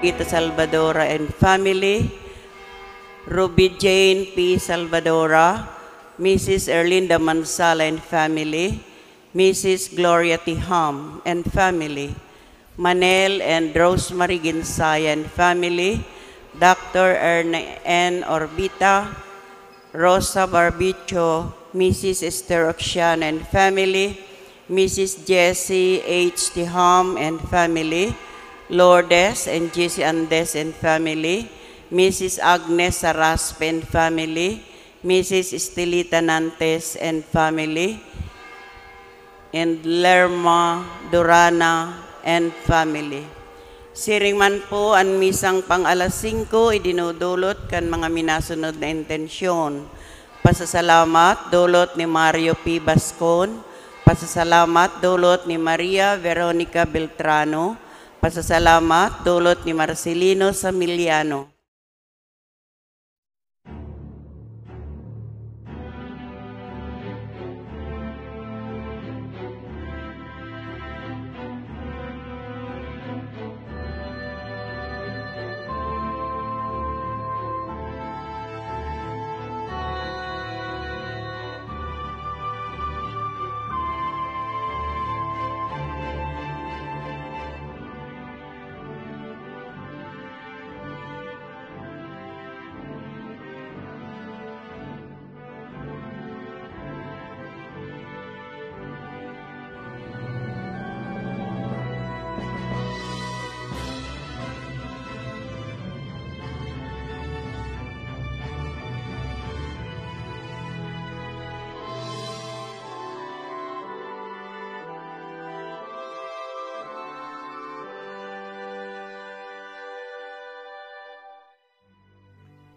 Rita Salvadora and family, Ruby Jane P. Salvadora, Missus Erlinda Mansala and family, Missus Gloria Tiham and family, Manel and Rosemary Ginsaya and family, Doctor Erne N. Orbita, Rosa Barbicho, Missus Esther Oxiana and family, Missus Jessie H. Tiham and family, Lourdes and Jessie Andes and family, Missus Agnes Saraspe and family, Missus Estelita Nantes and family, and Lerma Durana and family. Siring man po, an misang pang alas singko idinudulot kan mga minasunod na intensyon: pasasalamat dulot ni Mario P. Bascon, pasasalamat dulot ni Maria Veronica Beltrano, pasasalamat dulot ni Marcelino Samiliano.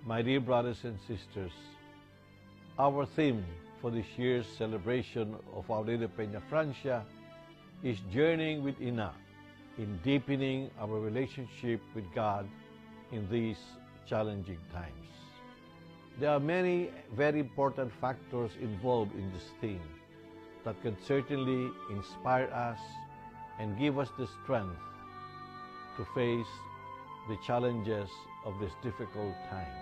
My dear brothers and sisters, our theme for this year's celebration of Our Lady of Peña Francia is Journeying with Ina, in deepening our relationship with God in these challenging times. There are many very important factors involved in this theme that can certainly inspire us and give us the strength to face the challenges of these difficult times.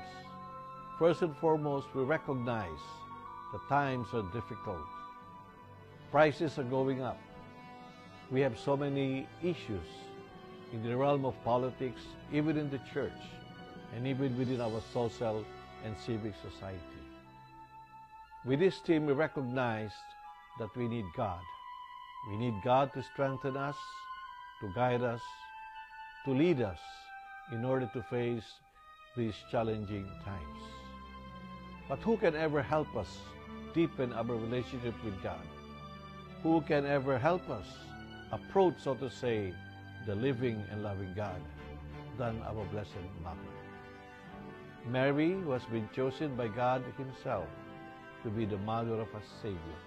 First and foremost, we recognize that times are difficult. Prices are going up. We have so many issues in the realm of politics, even in the church, and even within our social and civic society. With this theme, we recognize that we need God. We need God to strengthen us, to guide us, to lead us in order to face these challenging times. But who can ever help us deepen our relationship with God? Who can ever help us approach, so to say, the living and loving God than our Blessed Mother? Mary, who has been chosen by God Himself to be the mother of our Savior.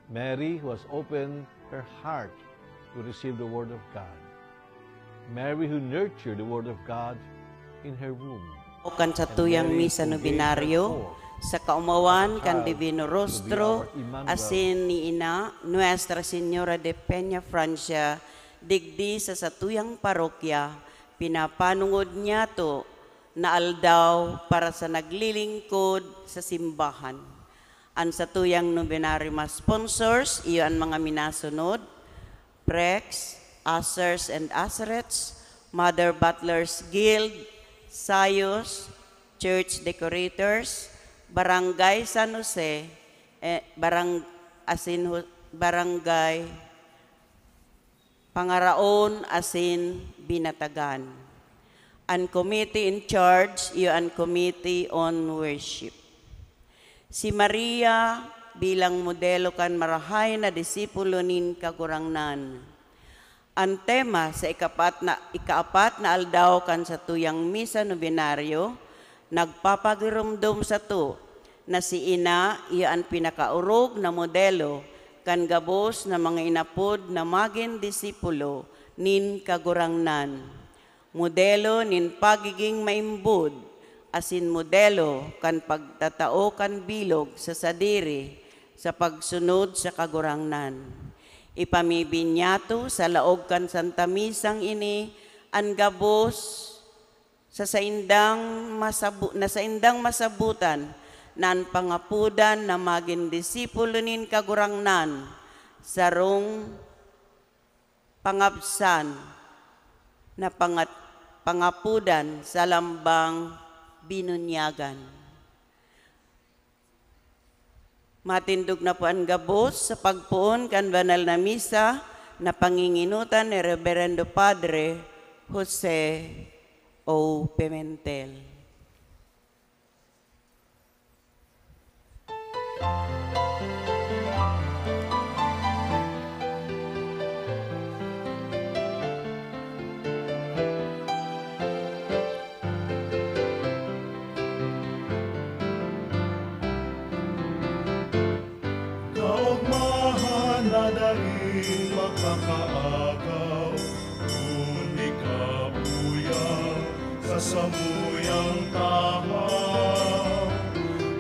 Mary, who has opened her heart to receive the Word of God. Mary, who nurtured the Word of God in her womb. O kan satuyang misa nobenaryo, sa kaumawan kan Divino Rostro, asin ni Ina, Nuestra Señora de Peña Francia, digdi sa satuyang parokya, pinapanongod niyato na aldaw para sa naglilingkod sa simbahan. An satuyang nobenaryo masponsors, iyo an mga minasunod: Prex, Ushers and Usherettes, Mother Butlers Guild, Sayos, Church Decorators, Barangay San Jose, eh, barang-, asin hu-, Barangay Pangaraon asin Binatagan. An committee in charge iyo an Committee on Worship. Si Maria bilang modelo kan marahay na disipulo nin Kagurangnan. An tema sa ikapat na, ikaapat na aldaw kan satuyang misa nobenaryo nagpapagiromdom sato na si Ina iyo an pinakaorog na modelo kan gabos na mga inapod na magin disipulo nin Kagurangnan, modelo nin pagiging maimbod, asin modelo kan pagtatao kan bilog sa sadiri sa pagsunod sa Kagurangnan. Ipamibi niyato sa laog kan Santa Misang ini An gabos sa saindang masabu-, na saindang masabutan na an pangapodan na magin disipulo nin Kagurangnan, sarong pangabsan na pangat-, pangapodan sa lambang binunyagan. Matindog na po an gabos sa pagpoon kan banal na misa na pangingenotan ni Reberendo Padre Jose O. Pimentel. Kaogmahan na daing makakaagaw, kun ikabuya sa samuyang tahaw.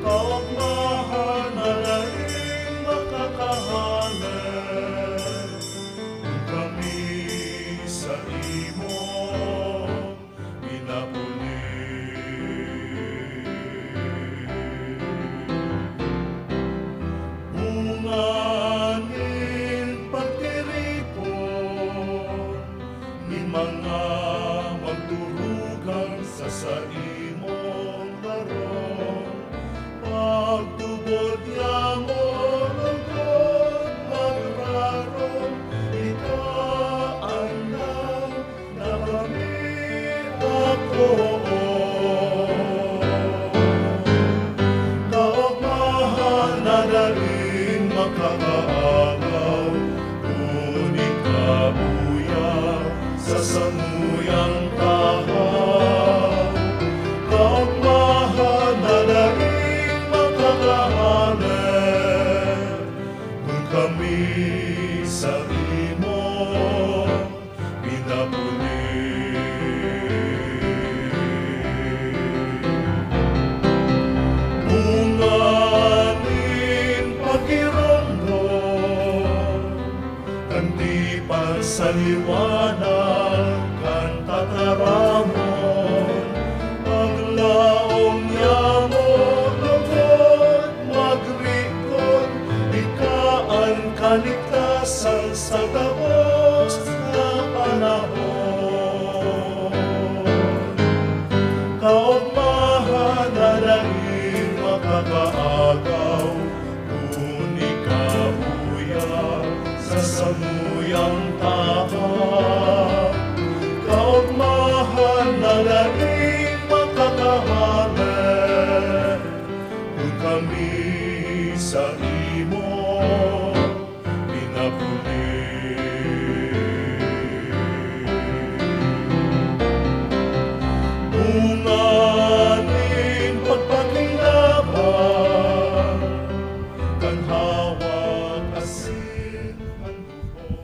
Kaogmahan na daing makakahale, kun kami sa imo minapuli. Bunga nin pagtiripon nin mga magturugang sa saimong harong, pagtubod niamo lungkot magrarom, ika an na kami ako. Kaogmahan na daing makakaagaw, kun ikabuya sa samuyang tahaw. Kaogmahan na daing makakahale, kun kami sa imo pinapuli. Bunga nin pagiromdom kan tipan sa liwanag kan tataramon, paglaom niamo lugod magrikot, ika an kaligtasan sa gabos na panahon. Kaogmahan na daing makakaagaw, kun ikabuya sa samuyang tahaw. Kaogmahan na daing makakahale, kun kami sa imo pinapuli. Bunga nin pagpakinaban kan hawak asin kan dugo.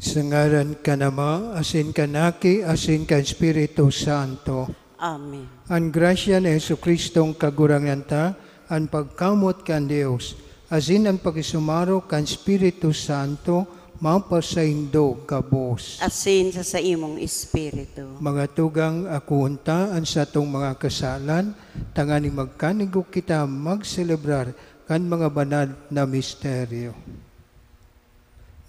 Sa ngaran kan Ama, asin kan Aki, asin kan Espiritu Santo. Amen. An grasya ni Jesu-Cristong Kagurangnan ta, an pagkamoot kan Dios, asin an pakisumaro kan Espiritu Santo, mapasaindo gabos. Asin sa saimong espiritu. Mga tugang, akoon ta an satong mga kasalan, tanganing magkanigo kita magselebrar kan mga banal na misteryo.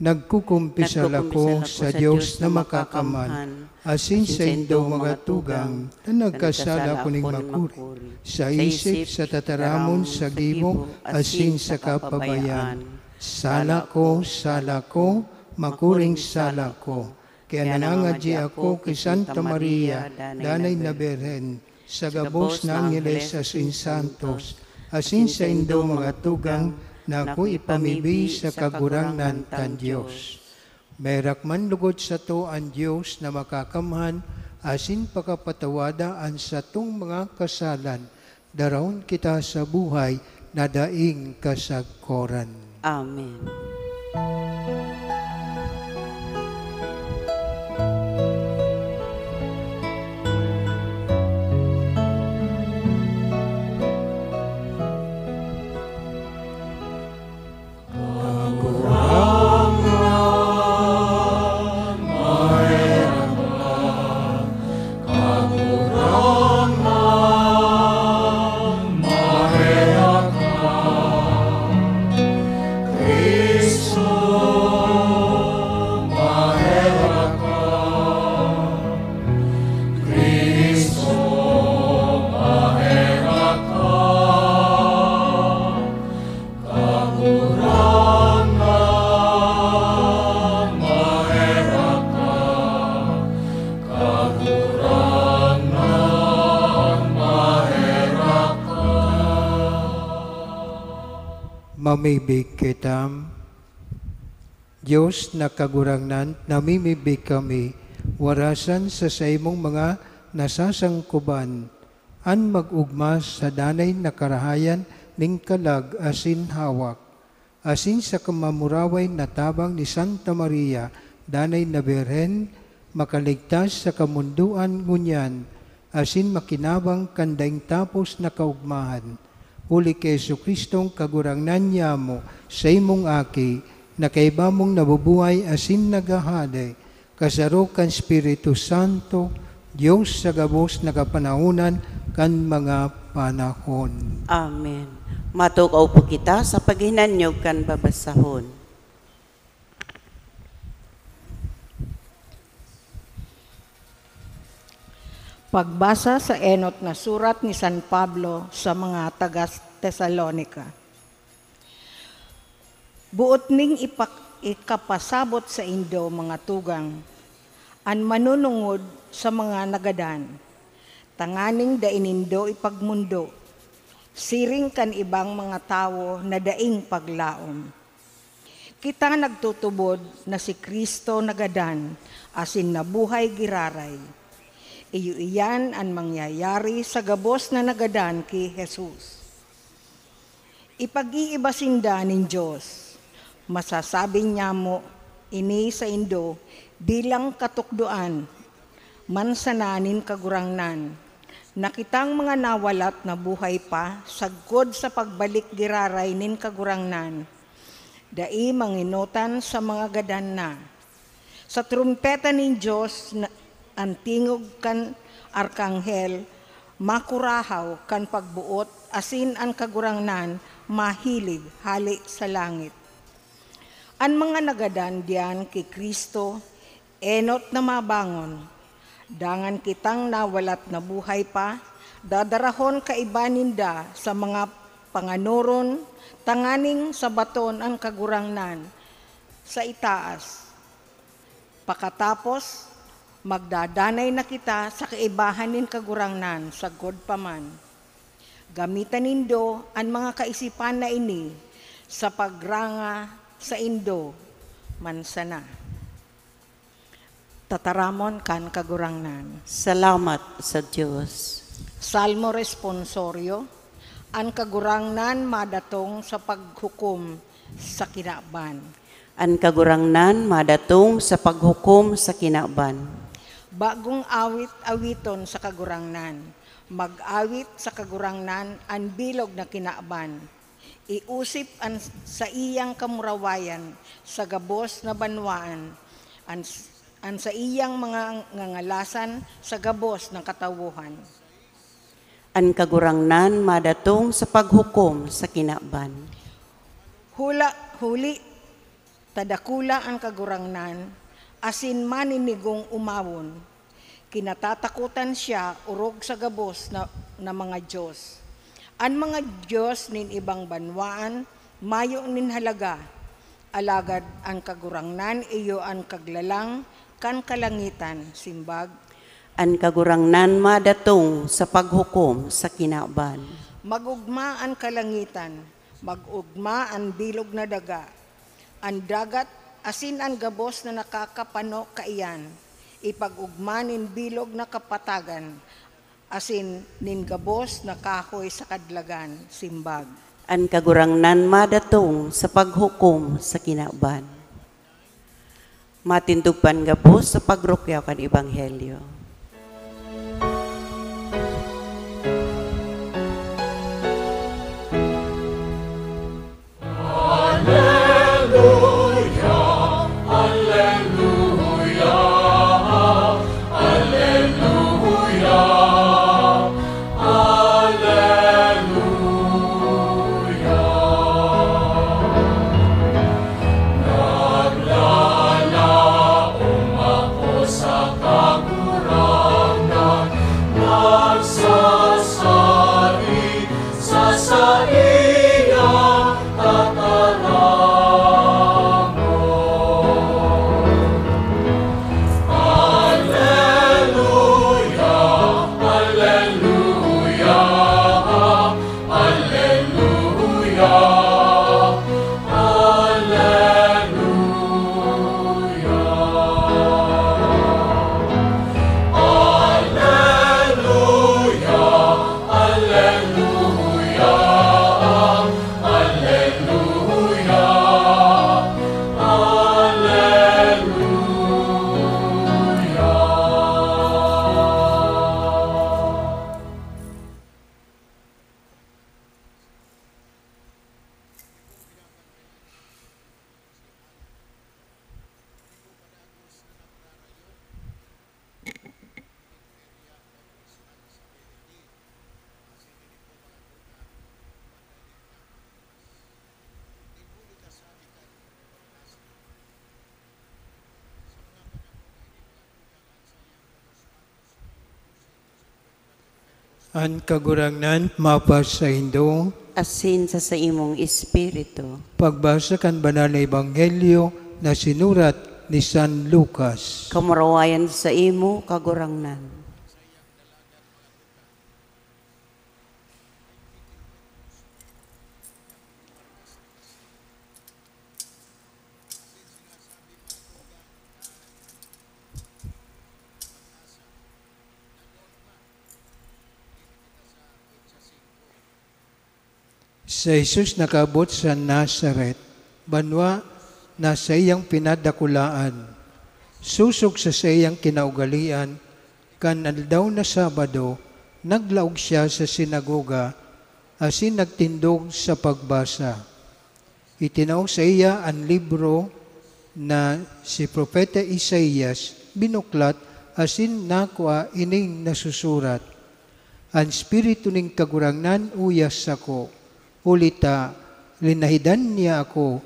Nagkukumpisal ako sa Dios na makakamhan, asin saindo, mga tugang, na nagkasala ako nin makuri, sa isip, sa tataramon, sa gibo, asin sa kapabayaan. Sala ko, sala ko, makuring sala ko. Kaya nangangadyi ako ki Santa Maria, Danay na Birhen, sa gabos na angheles asin santos, asin saindo, mga tugang, na ako ipamibi sa Kagurangnan kan Dios. Maherak man logod sato an Dios na makakamhan asin pakapatawada an satong mga kasalan, daraon kita sa buhay na daing kasagkoran. Amen. Mamibig kita. Dios na Kagurangnan, namimibig kami, warasan sa saimong mga nasasangkuban, an mag-ogma sa danay na karahayan nin kalag asin hawak, asin sa kamamuraway na tabang ni Santa Maria, danay na Birhen, makaligtas sa kamondoan ngunyan, asin makinabang kan daing tapos na kaogmahan. Huli ki Jesu-Cristong Kagurangnan nyamo, saimong Aki, na kaiba mong nabubuhay asin naghahade, kasaro kan Espiritu Santo, Dios sa gabos na kapanahonan kan mga panahon. Amen. Matukaw po kita sa paghinanyog kan babasahon. Pagbasa sa enot na surat ni San Pablo sa mga taga Tesalonica. Boot ning ipak-, ikapasabot saindo, mga tugang, an manunungod sa mga nagadan, tanganing dai nindo ipagmondo, siring kan ibang mga tawo na daing paglaom. Kita nagtutubod na si Cristo nagadan asin nabuhay giraray. Iyo iyan an mangyayari sa gabos na nagadan ki Jesus. Ipag-iiba sinda nin Dios. Masasabi nyamo ini saindo bilang katukdoan man sana nin Kagurangnan, na kitang mga nawalat na buhay pa sagkod sa pagbalik giraray nin Kagurangnan, dai mangenotan sa mga gadan na. Sa trumpeta nin Dios na, an tingog kan arkanghel makurahaw kan pagboot, asin an Kagurangnan mahilig hale sa langit. An mga nagadan diyan ki Cristo, enot na mabangon. Dangan kitang nawalat na buhay pa, dadarahon kaiba ninda sa mga panganoron, tanganing sabaton an Kagurangnan sa itaas. Pakatapos, magdadanay na kita sa kaibahan nin Kagurangnan sagkod pa man. Gamitan nindo an mga kaisipan na ini sa pagranga saindo man sana. Tataramon kan Kagurangnan. Salamat sa Dios. Salmo Responsorio. An Kagurangnan madatong sa paghukom sa kinaban. An Kagurangnan madatong sa paghukom sa kinaban. Bagong awit awiton sa Kagurangnan. Mag-awit sa Kagurangnan an bilog na kinaban. Iusip an saiyang kamurawayan sa gabos na banwaan, an, an saiyang mga ngangalasan sa gabos na katawohan. An Kagurangnan madatong sa paghukom sa kinaban. Hula, huli ta dakula an Kagurangnan, asin maninigong omawon. Kinatatakotan siya orog sa gabos na, na mga dios. An mga dios nin ibang banwaan mayo nin halaga, alagad an Kagurangnan iyo an kaglalang kan kalangitan. Simbag. An Kagurangnan madatong sa paghukom sa kinaban. Mag-ogma an kalangitan, mag-ogma an bilog na daga. An dagat asin an gabos na nakakapano kaiyan, ipag-ogma nin bilog na kapatagan, asin nin gabos na kahoy sa kadlagan. Simbag. An Kagurangnan madatong sa paghukom sa kinaban. Matindog pa an gabos sa pagrukyaw kan Ebanghelyo. Aleluya, aleluya, aleluya, aleluya. Naglalaom ako sa Kagurangnan, nagsasari sa saiyang tataramon. Aleluya, aleluya, aleluya, An Kagurangnan mapasaindo. Asin sa saimong espiritu. Pagbasa kan Banal na Ebanghelyo na sinurat ni San Lucas. Kamurawayan sa imo, Kagurangnan. Si Jesus nakaabot sa Nazaret, banwa na saiyang pinadakulaan. Sosog sa saiyang kinaugalian, kan aldaw na Sabado, naglaog siya sa sinagoga asin nagtindog sa pagbasa. Itinao saiya an libro na si Propeta Isaias binuklat asin nakua ining nasusurat, "An Espiritu nin Kagurangnan uya sako, huli ta linahidan niya ako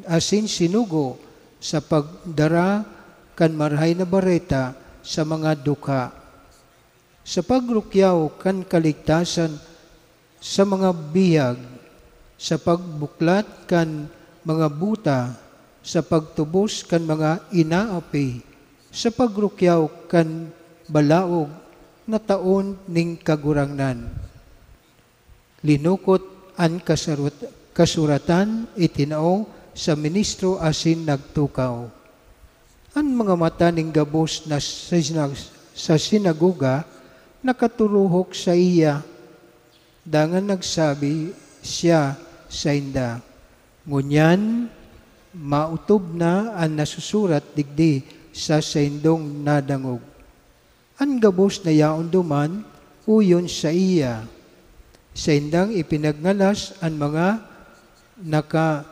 asin sinugo sa pagdara kan Marahay na Bareta sa mga dukha, sa pagrukyaw kan kaligtasan sa mga bihag, sa pagbuklat kan mga buta, sa pagtubos kan mga inaapi, sa pagrukyaw kan balaog na taon nin Kagurangnan." Linukot an kasarut-, kasuratan, itinao sa ministro asin nagtukaw. An mga mata nin gabos na sa sinag-, sa sinagoga nakaturuhok saiya. Dangan nagsabi siya sainda, "Ngunyan, maotob na an nasusurat digdi sa saindong nadangog." An gabos na yaon duman, oyon saiya. Saindang ipinagngalas an mga naka-,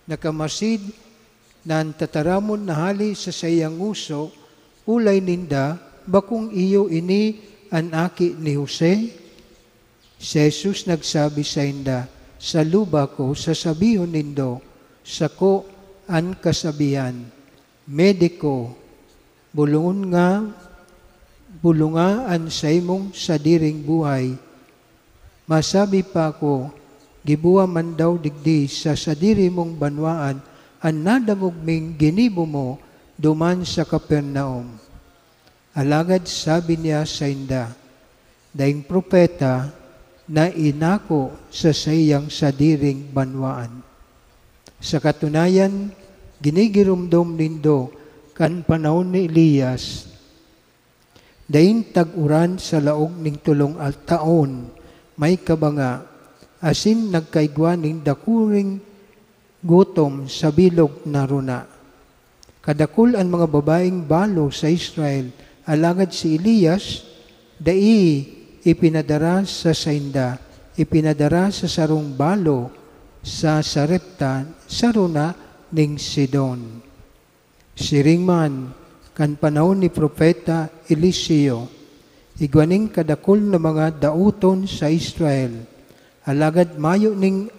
nakamasid na an tataramon na hale sa saiyang ngoso, olay ninda bakong iyo ini an aki ni Jose? Si Jesus nagsabi sainda, "Sa luba ko, sasabihon nindo, sako an kasabihan." "Mediko, bolongon nga, bolonga an saimong sadiring buhay." Masabi pa ako, giboha man daw digdi sa sadiri mong banwaan an nadangog ming ginibo mo duman sa Capernaum. Alagad sabi niya sainda, "Daing propeta na inako sa saiyang sadiring banwaan." Sa katunayan, ginigiromdom nindo kan panahon ni Elias, daing tag-uran sa laog nin tolong al-, taon, may kabanga, asin nagkaigwa nin dakuring gutom sa bilog na rona. Kadakul an mga babaeng balo sa Israel, alagad si Elias dai ipinadara sa sainda, ipinadara sa sarong balo sa Sarepta, sa rona nin Sidon. Siring man, kan panahon ni Propeta Eliseo, igwa nin kadakul na mga daoton sa Israel, alagad mayo nin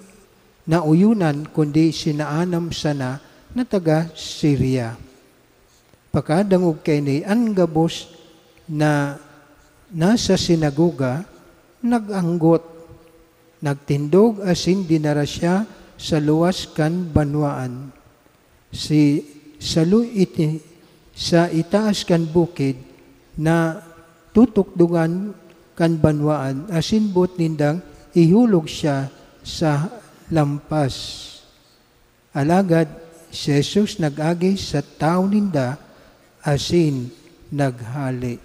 naoyonan kundi si Naaman sana na taga Siria. Pakadangog kaini, an gabos na nasa sinagoga nag-anggot, nagtindog asin dinara siya sa luwas kan banwaan. Si salo iti, sa itaas kan bukid na tutukdogan kan banwaan, asin boot nindang ihulog siya sa lampas. Alagad si Jesus nag-agi sa tawo ninda asin naghale.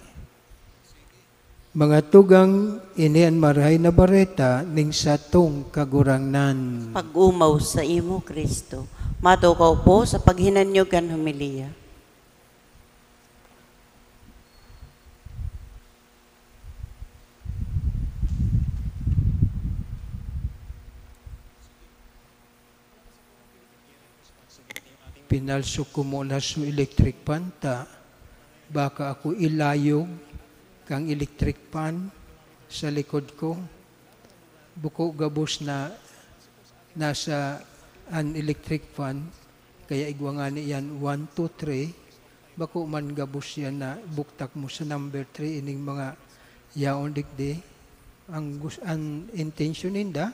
Mga tugang, ini an Marahay na Bareta ning satong Kagurangnan. Pag-omaw saimo, Cristo. Matukaw po sa paghinanyog kan homilya. Pinalsok ko muna so electric fan ta baka ako ilayog kan electric fan sa likod ko. Buko gabos na nasa an electric fan, kaya igwa ngani yan, one, two, three. Bako man gabos yan na buktak mo sa number three ining mga yaon digdi. Ang gus-, an intensyon ninda,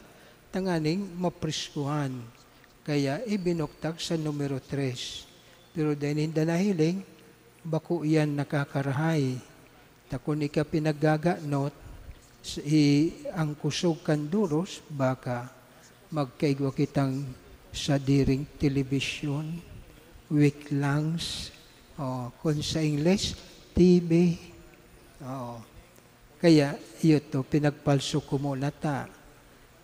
tanganing mapriskuhan. Kaya ibinuktak sa numero tres. Pero dai ninda nahiling, bako yan nakakarahay. Ta kun ika pinaggaganot, s-, i-, ang kusog kan doros, baka magkaigwa kitang sadiring telebisyon, weak lungs, o kun sa Ingles, T B. Oo. Kaya, iyo to, pinagpalso ko muna ta.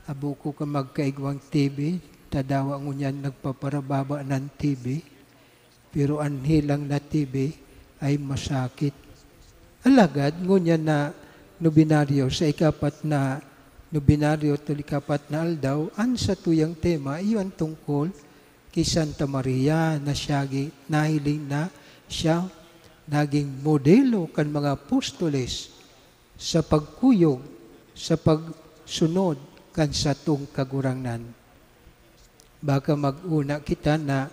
Abo ko ka magkaigwang T B, ta dawa ngunyan nagpaparababa ng T B. Pero an helang na T B ay masakit. Alagad, ngunyan na nobinaryo, sa ikapat na nobinaryo tol ikapat na aldaw, an satuyang tema, iyo an tungkol ki Santa Maria na siya gi-, nahiling na siya naging modelo kan mga apostoles sa pagkuyog, sa pagsunod kan satong Kagurangnan. Baka mag-una kita na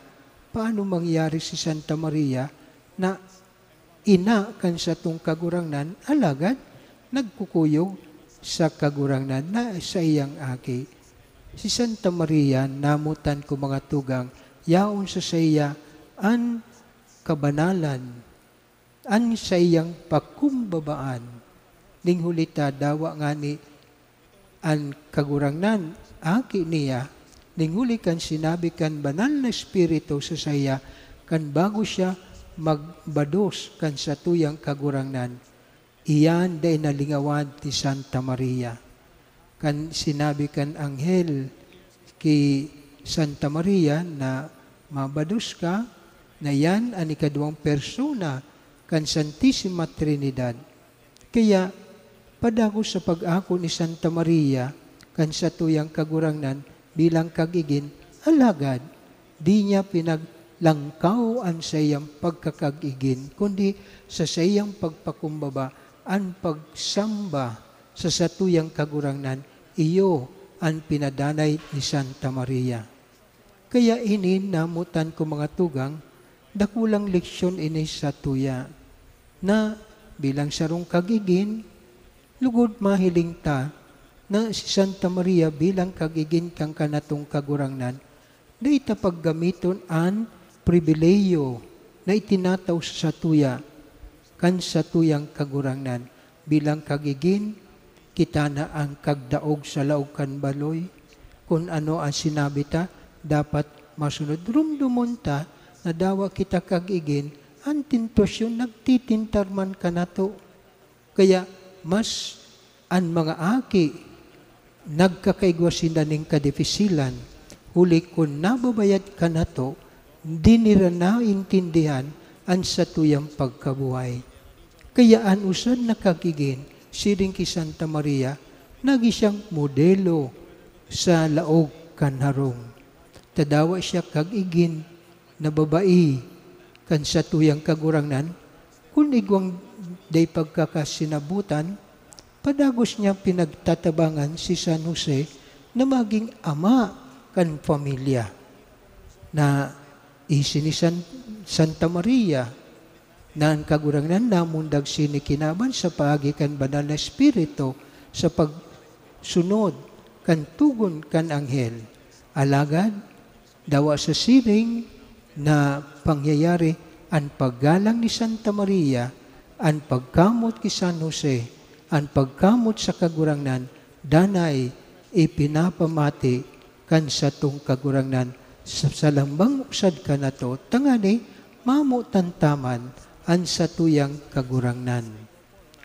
paano mangyari si Santa Maria na ina kan satong Kagurangnan, alagad nagkukuyog sa Kagurangnan na saiyang Aki. Si Santa Maria, namotan ko mga tugang, yaon sa saiya an kabanalan, an saiyang pakumbabaan. Ning huli ta, dawa ngani an Kagurangnan, Aki niya, ning huli kan sinabi kan Banal na Espiritu sa saiya, kan bago siya magbados kan satuyang Kagurangnan. Iyan dai nalingawan ti Santa Maria. Kan sinabi kan anghel ki Santa Maria na mabados ka, na iyan an ikaduwang persona kan Santisima Trinidad. Kaya, padagos sa pag-ako ni Santa Maria kan satuyang Kagurangnan bilang kag-igin, alagad di niya pinaglangkaw an saiyang pagkakag-igin, kundi sa saiyang pagpakumbaba, an pagsamba sa satuyang Kagurangnan, iyo an pinadanay ni Santa Maria. Kaya ini, namotan ko, mga tugang, dakulang leksyon ini satuya, na bilang sarong kag-igin, lugod mahiling ta na si Santa Maria bilang kag-igin kan kanatong Kagurangnan, dai ta paggamiton an pribilehiyo na itinatao sa satuya kan satuyang Kagurangnan. Bilang kag-igin, kita na an kagdaog sa laog kan baloy. Kun ano an sinabi ta, dapat masunod. Rumdomon ta na dawa kita kag-igin, an tentasyon nagtitintar man kanato. Kaya mas an mga aki nagkakaigwa sinda nin kadifisilan, huli kun nababayad kanato, di nira naintindihan an satuyang pagkabuhay. Kaya an usad na kag-igin, siring ki Santa Maria, nagin siyang modelo sa laog kan harong. Ta dawa siya kag-igin na babayi kan satuyang Kagurangnan, kun igwang dai pagkakasinabutan, padagos niya pinagtatabangan si San Jose na magin ama kan pamilya. Naisi ni San-, Santa Maria na an Kagurangnan namundag sini kinaban sa paagi kan Banal na Espiritu sa pagsunod kan togon kan anghel. Alagad, dawa sa siring na pangyayari an paggalang ni Santa Maria, an pagkamot ki San Jose, an pagkamot sa Kagurangnan, danay ipinapamati kan satong Kagurangnan sa, sa lambang usad kanato, tangani mamotan ta man an satuyang Kagurangnan.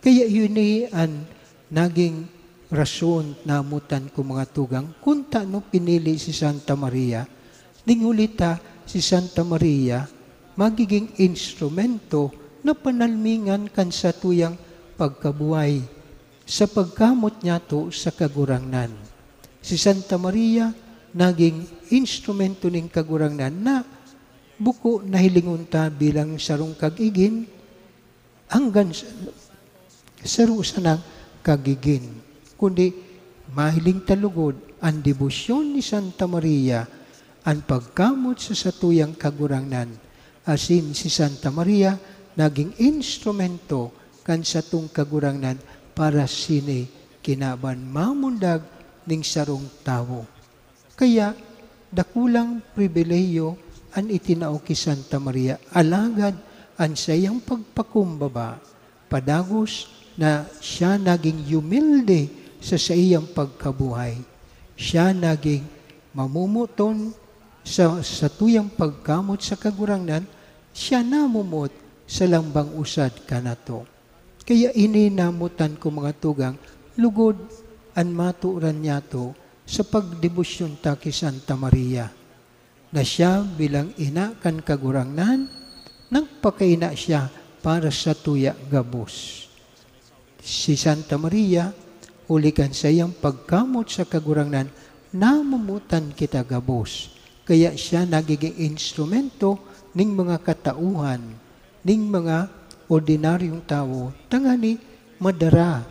Kaya iyo ini an nagin rason, namotan ko, mga tugang, kun tano pinili si Santa Maria. Ning huli ta, si Santa Maria magigin instrumento na panalmingan kan satuyang pagkabuhay sa pagkamot niyato sa Kagurangnan. Si Santa Maria nagin instrumento nin Kagurangnan na buko na hilingon ta bilang sarong kag-igin, hanggan sa, saro sanang kagigin, kundi mahiling ta lugod an debosyon ni Santa Maria, an pagkamot sa satuyang Kagurangnan, asin si Santa Maria naging instrumento kan satong Kagurangnan para sini kinaban mamundag ning sarong tawo. Kaya, dakulang pribilehiyo an itinao ki Santa Maria, alagad an saiyang pagpakumbaba, padagos na siya naging humilde sa saiyang pagkabuhay. Siya naging mamomoton sa satuyang pagkamot sa Kagurangnan, siya namumot sa lambang usad kanato. Kaya ini namotan ko, mga tugang, lugod an maturan niyato sa pagdebosyon ta ki Santa Maria, na siya bilang ina kan Kagurangnan, nagpakaina siya para satuya gabos. Si Santa Maria, huli kan saiyang pagkamot sa Kagurangnan, namomotan kita gabos. Kaya siya nagiging instrumento ning mga katauhan, ning mga ordinaryong tawo, tangani madara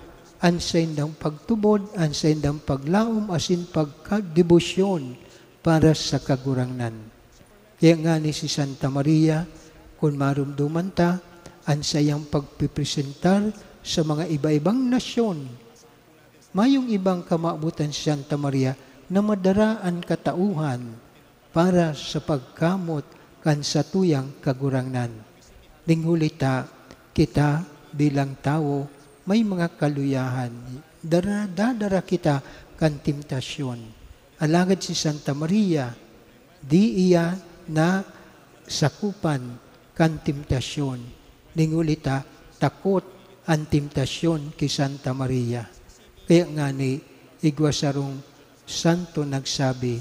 an saindang pagtubod, an saindang paglaom asin pagkadebosyon para sa Kagurangnan. Kaya ngani si Santa Maria, kun maromdoman ta an saiyang pagpipresentar sa mga iba-ibang nasyon, mayong ibang kamawotan si Santa Maria na madara an katauhan para sa pagkamot kan satuyang Kagurangnan. Ning huli ta, kita bilang tawo may mga kaluyahan, dara, dadara kita kan temptasyon. Alagad si Santa Maria, di iya nasakopan kan temptasyon. Ning huli ta, takot an temptasyon ki Santa Maria. Kaya ngani, igwa sarong santo nagsabi,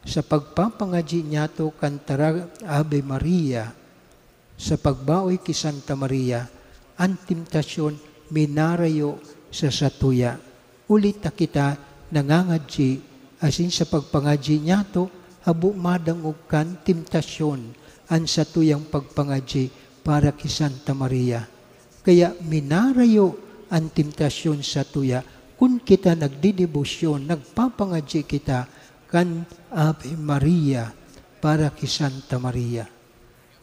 sa pagpapangadyi niyato kan tara-, Ave Maria, sa pagbaoy ki Santa Maria, an temptasyon minarayo sa satuya. Huli ta kita nangangadyi, asin sa pagpangadyi niyato, habo madangog kan temptasyon an satuyang pagpangadyi para ki Santa Maria. Kaya minarayo an temptasyon satuya kun kita nagdedebosyon, nagpapangadyi kita kan Ave Maria para ki Santa Maria.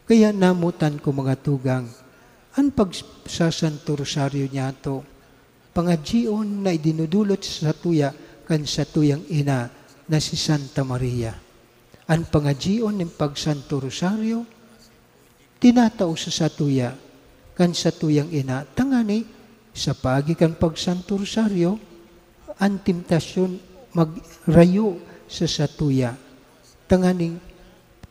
Kaya namotan ko, mga tugang, an pagsasanto rosaryo niyato, pangadyion na idinudulot sa satuya kan satuyang ina na si Santa Maria. An pangadyion nin pagsanto rosaryo, tinatao sa satuya kan satuyang ina, tangani sa paagi kan pagsanto rosaryo, an temptasyon magrayo sa satuya, tanganing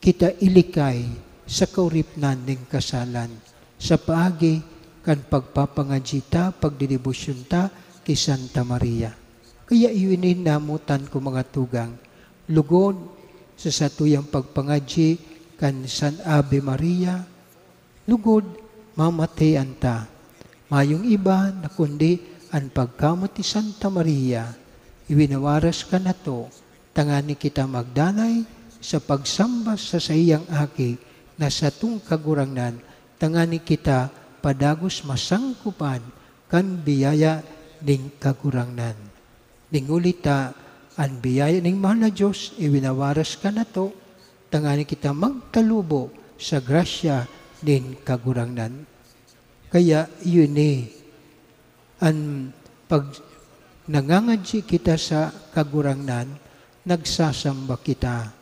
kita ilikay sa kauripnan nin kasalan, sa paagi kan pagpapangadyi ta, pagdedebosyon ta ki Santa Maria. Kaya iyo ini namotan ko, mga tugang, lugod sa satuyang pagpangadyi kan San Ave Maria, lugod, mamatean ta. Mayong iba na kundi an pagkamot ni Santa Maria, iwinawaras kanato, tangani kita magdanay sa pagsamba sa saiyang Aki na satong Kagurangnan, tangani kita padagos masangkopan kan biyaya nin Kagurangnan. Ning huli ta, an biyaya ning mahal na Dios iwinawaras kanato, tangani kita magtalubo sa grasya nin Kagurangnan. Kaya iyo ini, an pag-, nangangadyi kita sa Kagurangnan, nagsasamba kita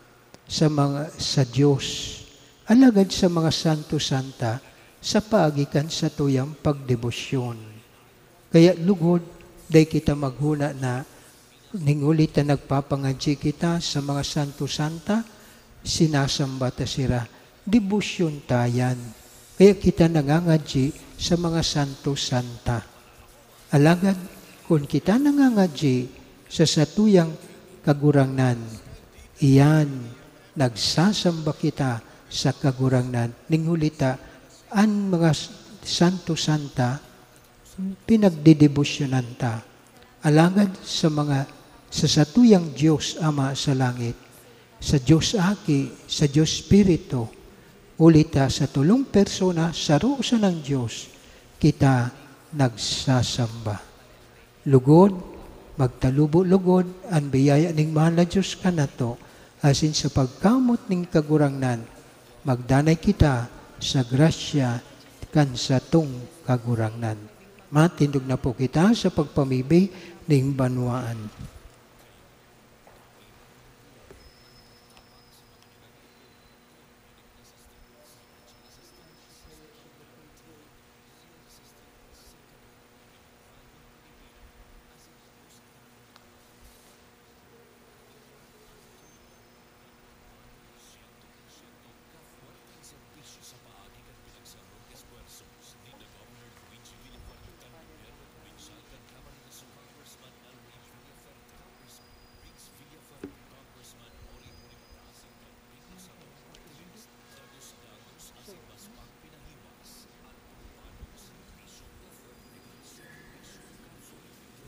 sa mga, sa Dios, alagad sa mga santo-santa, sa paagi kan satuyang pagdebosyon. Kaya lugod, dai kita maghona na ning huli ta nagpapangadyi kita sa mga santo-santa, sinasamba ta sira. Debosyon ta yan. Kaya kita nangangadyi sa mga santo-santa. Alagad, kun kita nangangadyi sa satuyang Kagurangnan, iyan, nagsasamba kita sa Kagurangnan. Ning huli ta, an mga s-, santo-santa, pinagdedebosyonan ta. Alagad sa mga, sa satuyang Dios Ama sa langit, sa Dios Aki, sa Dios Espiritu, huli ta sa tolong persona, saro sanang Dios, kita nagsasamba. Lugod, magtalubo lugod an biyaya ning mahal na Dios kanato, asin sa pagkamot ning Kagurangnan, magdanay kita sa grasya kan satong Kagurangnan. Matindog na po kita sa pagpamibi ning banwaan.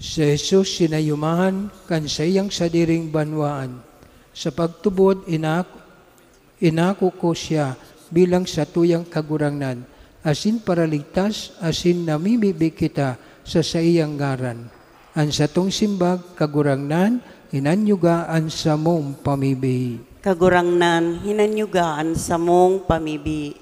Si Jesus sinayumahan kan saiyang sadiring banwaan. Sa pagtubod, inak-, inako ko siya bilang satuyang Kagurangnan, asin Paraligtas, asin namimibi kita sa saiyang ngaran. An satong simbag, Kagurangnan, hinanyuga an samong pamibi. Kagurangnan, hinanyuga an samong pamibi.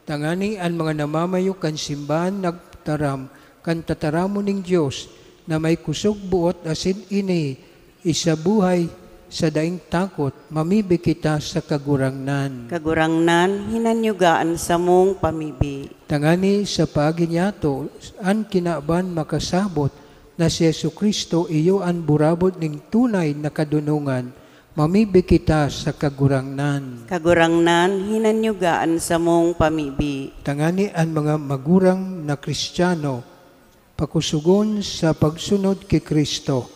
Tangani an mga namamayo kan simbahan nagtaram kan tataramon nin Dios na may kusog buot asin ini isabuhay sa daing takot, mamibi kita sa Kagurangnan. Kagurangnan, hinanyuga an samong pamibi. Tangani sa paagi niyato, an kinaban makasabot na si Jesu-Cristo iyo an burabod nin tunay na kadonongan, mamibi kita sa Kagurangnan. Kagurangnan, hinanyuga an samong pamibi. Tangani an mga magurang na Kristiyano, pakusugon sa pagsunod ki Cristo,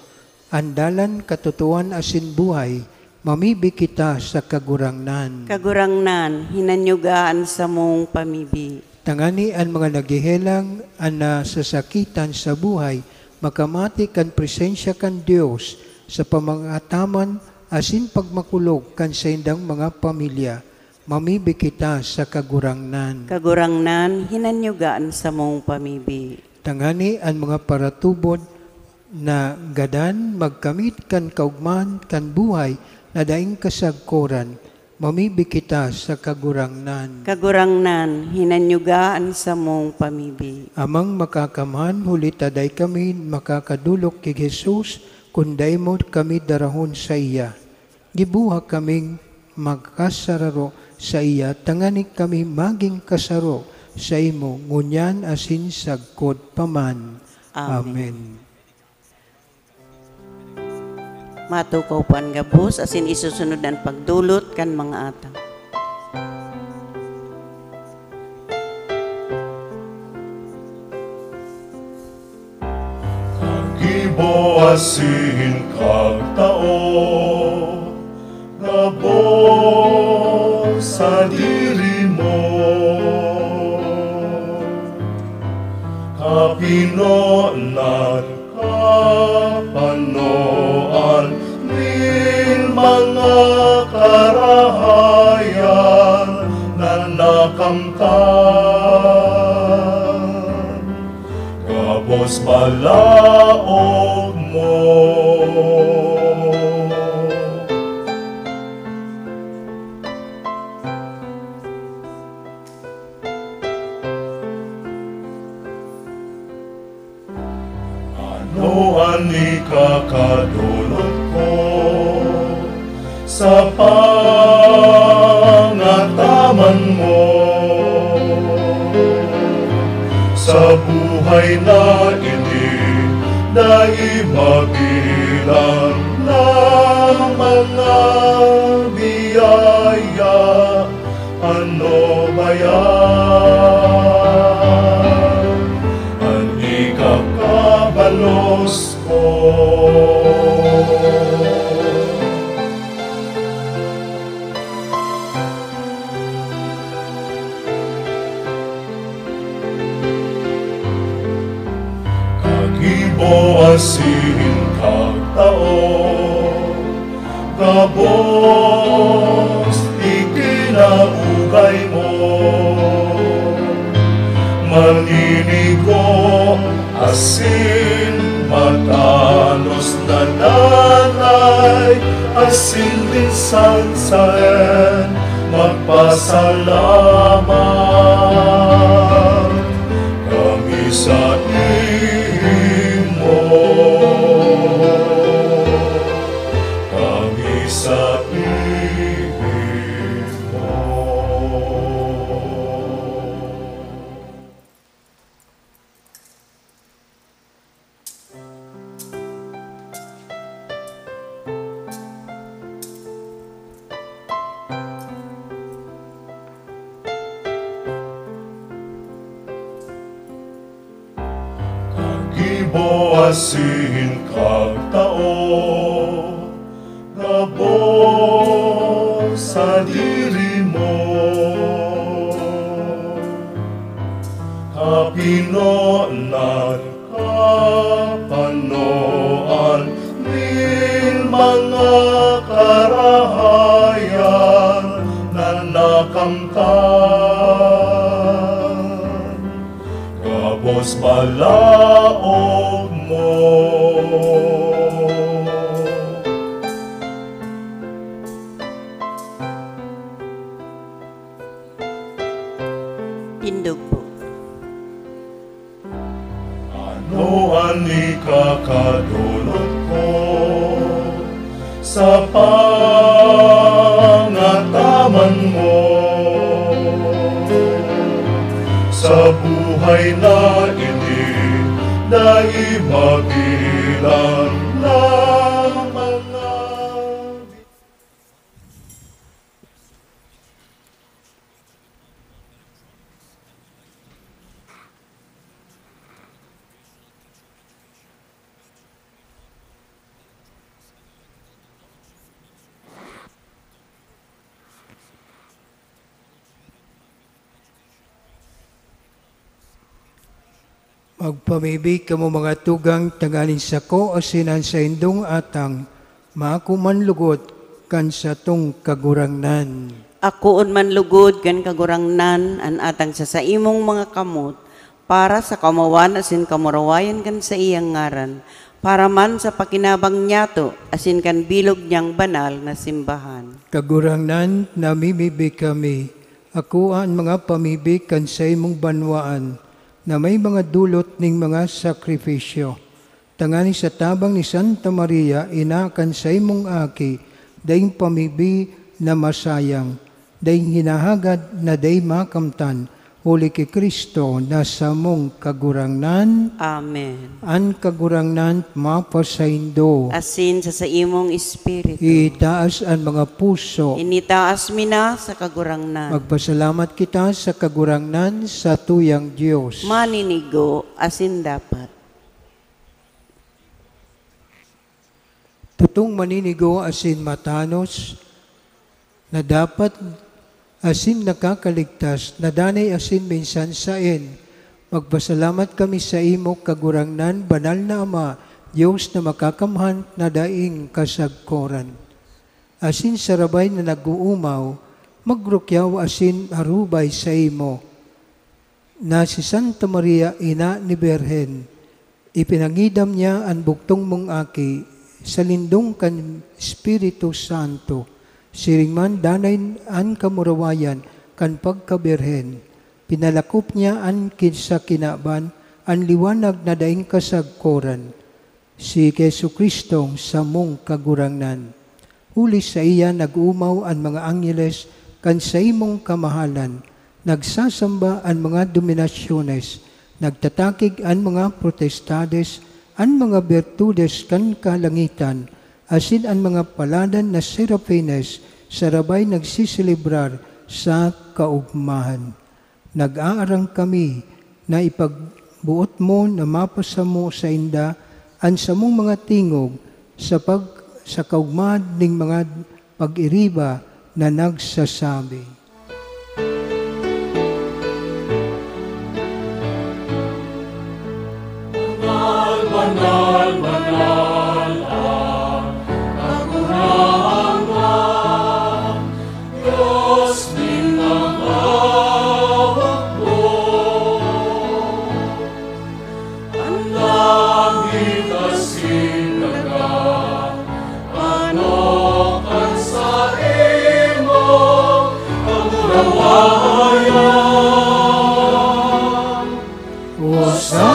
an dalan, katotohan asin buhay, mamibi kita sa Kagurangnan. Kagurangnan, hinanyuga an samong pamibi. Tangani an mga naghehelang an nasasakitan sa buhay makamati kan presensya kan Dios sa pamangataman asin pagmakulog kan saindang mga pamilya, mamibi kita sa Kagurangnan. Kagurangnan, hinanyuga an samong pamibi. Tangani an mga paratubod na gadan magkamit kan kaogmahan kan buhay na daing kasagkoran, mamibi kita sa Kagurangnan. Kagurangnan, hinanyuga an samong pamibi. Amang Makakamhan, huli ta dai kami makakadolok ki Jesus kun dai mo kami darahon saiya. Gibuha kaming makasararo saiya, tangani kami magin kasaro saimo, ngunyan asin sagkod pa man. Amen. Amen. Matukaw po an gabos asin isusunod an pagdolot kan mga atang. Kagibo asin kagtao, gabos sadiri mo. Kapinonan, kapanoan nin mga karahayan na nakamtan, gabos balaog mo. Ano an ikakadolot ko sa pangataman mo? Sa buhay na ini, dai mabilang na mga biyaya. Ano ba yan? An ikakabalos ko. Kagibo asin kagtao, gabos ikinaugay mo. Maninigo asin matanos na danay, asin minsan saen magpasalamat. Saimo, kami saimo. Kagibo asin kagtao, gabos sadiri mo. Kapinonan, kapanoan nin mga karahayan na nakamtan. Gabos balaog mo. Tindog po. Ano an ikakadolot ko sa pangataman mo? Sa buhay na ini, dai mabilang na mga Magpamibi kamo, mga tugang, tanganing sako asin an saindong atang maako man lugod kan satong Kagurangnan. Akoon man lugod kan Kagurangnan an atang sa saimong mga kamot, para sa kaomawan asin kamurawayan kan saiyang ngaran, para man sa pakinabang niyato asin kan bilog niyang banal na simbahan. Kagurangnan, namimibi kami, akoa an mga pamibi kan saimong banwaan na may mga dulot ning mga sakripisyo, tanganing sa tabang ni Santa Maria, ina kan saimong Aki, daing pamibi na masayang, daing hinahagad na dai makamtan, huli ki Cristo na samong Kagurangnan. Amen. An Kagurangnan mapasaindo. Asin sa saimong espiritu. Itaas an mga puso. Initaas mi na sa Kagurangnan. Magpasalamat kita sa Kagurangnan, sa tuyang Dios. Maninigo asin dapat. Totong maninigo asin matanos, na dapat asin nakakaligtas, na danay asin minsan saen, magpasalamat kami saimo, Kagurangnan, Banal na Ama, Dios na makakamhan na daing kasagkoran. Asin sarabay na nag-oomaw, magrukyaw asin arubay saimo, na si Santa Maria, ina ni Birhen, ipinangidam niya an bugtong mong Aki sa lindong kan Espiritu Santo. Siring man, danay an kamurawayan kan pagkabirhen, pinalakop niya an kin-, sa kinaban an liwanag na daing kasagkoran, si Jesu-Cristong samong Kagurangnan. Huli saiya nag-oomaw an mga angheles kan saimong kamahalan, nagsasamba an mga dominasyones, nagtatakig an mga potestades, an mga birtudes kan kalangitan, asin an mga paladan na serafines sarabay nagseselebrar sa kaogmahan. Nag-aarang kami na ipagboot mo na mapasamo sainda an samong mga tingog sa pag-, sa kaogmahan ning mga pag-iriba na nagsasabi, "Banal, banal, banal an Kagurangnan, Dios nin mga hukbo. An langit asin daga, ano kan saimong kamurawayan?" Hosanna!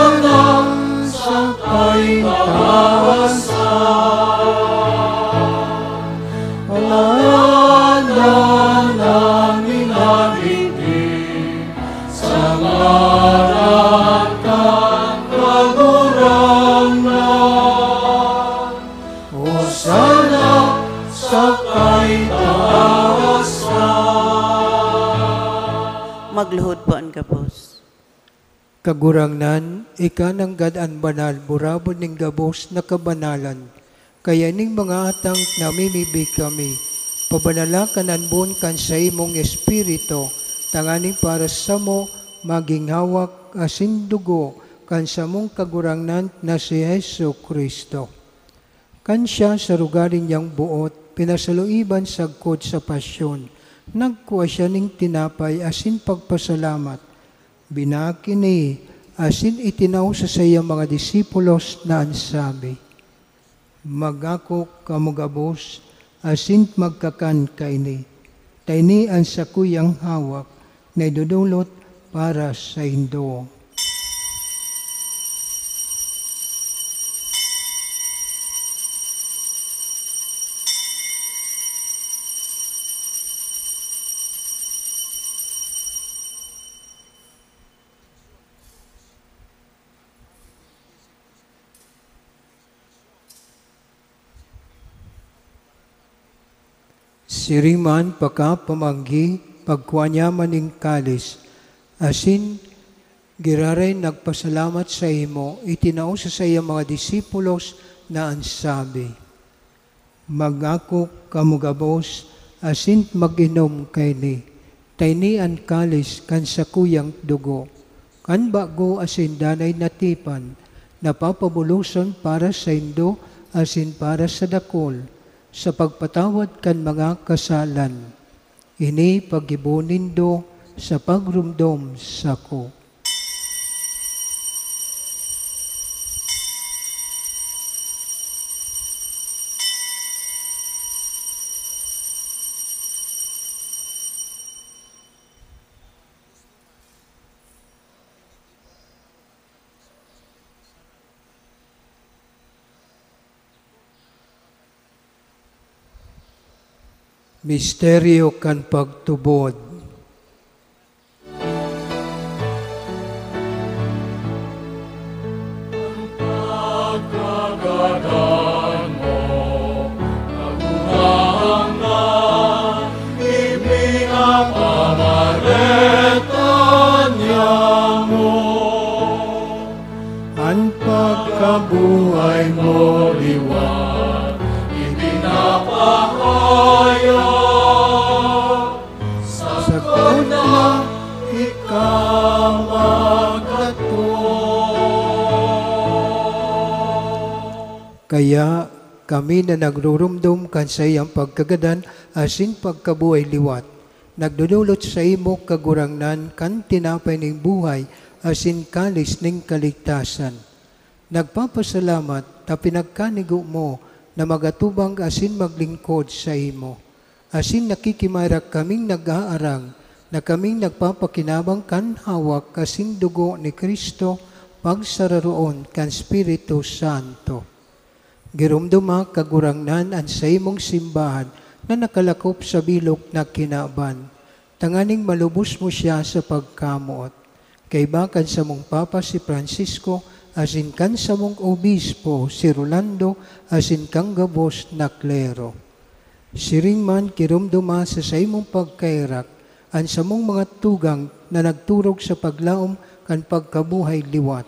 Sana sa kaitaasan. Magluhod po an gabos. Kagurangnan, ika nanggad an banal, burabod nin gabos na kabanalan. Kaya ning mga atang namimibi kami, pabanala kan anbon kan saimong Espiritu, tanganing para samo magin hawak asin dugo kan samong Kagurangnan na si Jesu-Cristo. Kan siya sa rugari niyang boot pinasaluiban sagkod sa pasyon, nagkua siya nin tinapay asin pagpasalamat, binaak ini asin itinao sa saiyang mga disipulos na an sabi, "Mag-ako kamo gabos asin magkakan kaini, ta ini an sakuyang hawak na idodolot para saindo." Siring man, pakapamanggi, pagkua niya man nin kalis, asin giraray nagpasalamat saimo, itinao sa saiyang mga disipulos na an sabi, "Mag-ako kamo gabos asin mag-inom kaini, ta ini an kalis kan sakuyang dugo, kan bago asin danay na tipan, na papabulosan para saindo asin para sa dakul, sa pagpatawad kan mga kasalan. Ini paggibo nindo sa pagromdom sako." Misteryo kan pagtubod. Pagkagadan mo, Kagurangnan, ipinapamareta niamo. An pagkabuhay mo liwat ipinapahayag, sagkod na ika magdatong. Kaya kami na nagruromdom kan saiyang pagkagadan asin pagkabuhay liwat, nagdodolot saimo, Kagurangnan, kan tinapay nin buhay asin kalis nin kaligtasan. Nagpapasalamat ta pinagkanigo mo na mag-atubang asin maglingkod saimo. Asin nakikimarak kaming nag-aarang na kaming nagpapakinabang kan hawak asin dugo ni Cristo, pagsararoon kan Espiritu Santo. Giromdoma, Kagurangnan, an saimong simbahan na nakalakop sa bilog na kinaban, tanganing malubos mo siya sa pagkamoot. Kaiba kan samong Papa si Francisco, asin kan samong Obispo si Rolando, asin kan gabos na klero. Siring man, giromdoma sa saimong pagkaherak an samong mga tugang na nagturog sa paglaom kan pagkabuhay liwat,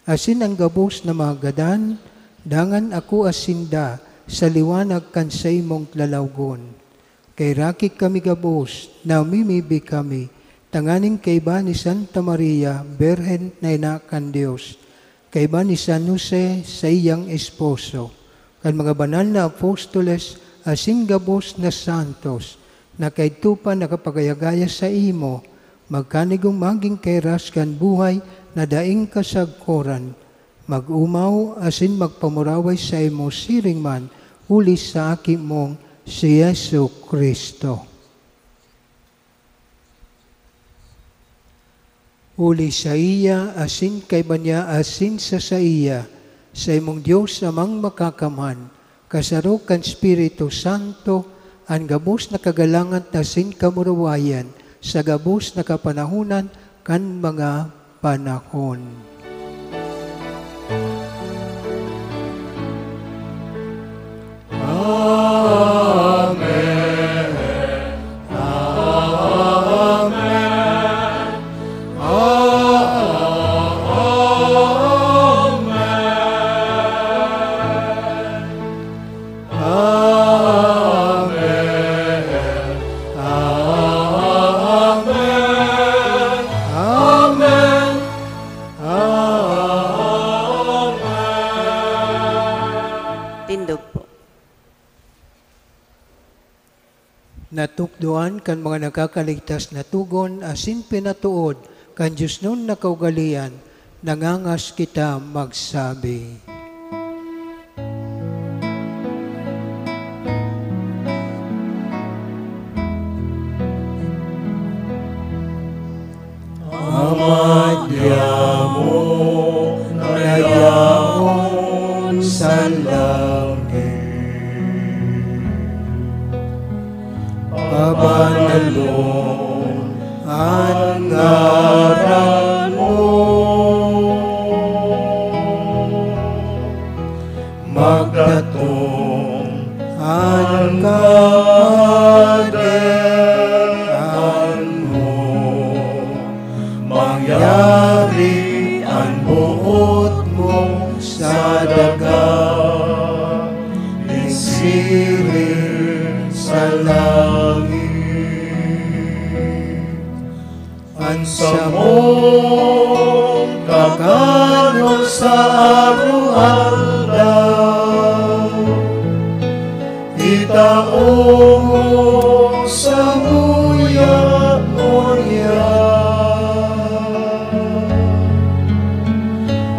asin an gabos na mga gadan, dangan akoa sinda sa liwanag kan saimong lalawgon. Kaheraki kami gabos, namimibi kami, tanganing kaiba ni Santa Maria, Birhen na ina kan Dios, kaiba ni San Jose, saiyang esposo, kan mga banal na apostoles, asin gabos na santos, na kaidto pa nakapagayagaya saimo, magkanigong magin kahiras kan buhay na daing kasagkoran. Mag-omaw asin magpamuraway saimo siring man, huli sa Aki mong si Jesu-Cristo. Huli saiya, asin kaiba niya, asin sa saiya, saimong Dios Amang Makakamhan, kasaro kan Espiritu Santo, an gabos na kagalangan asin kamurawayan sa gabos na kapanahonan kan mga panahon. Natukdoan kan mga nakakaligtas na togon asin pinatood kan diosnon na kaugalean, nangangas kita magsabi. Ama niamo na yaon sa langit, pabanalon an ngaran mo. Magdatong an Kahadean mo, mangyari an boot mo sa daga, nin siring sa langit. An samong kakanon sa araw-araw, itao mo samuya ngunyan.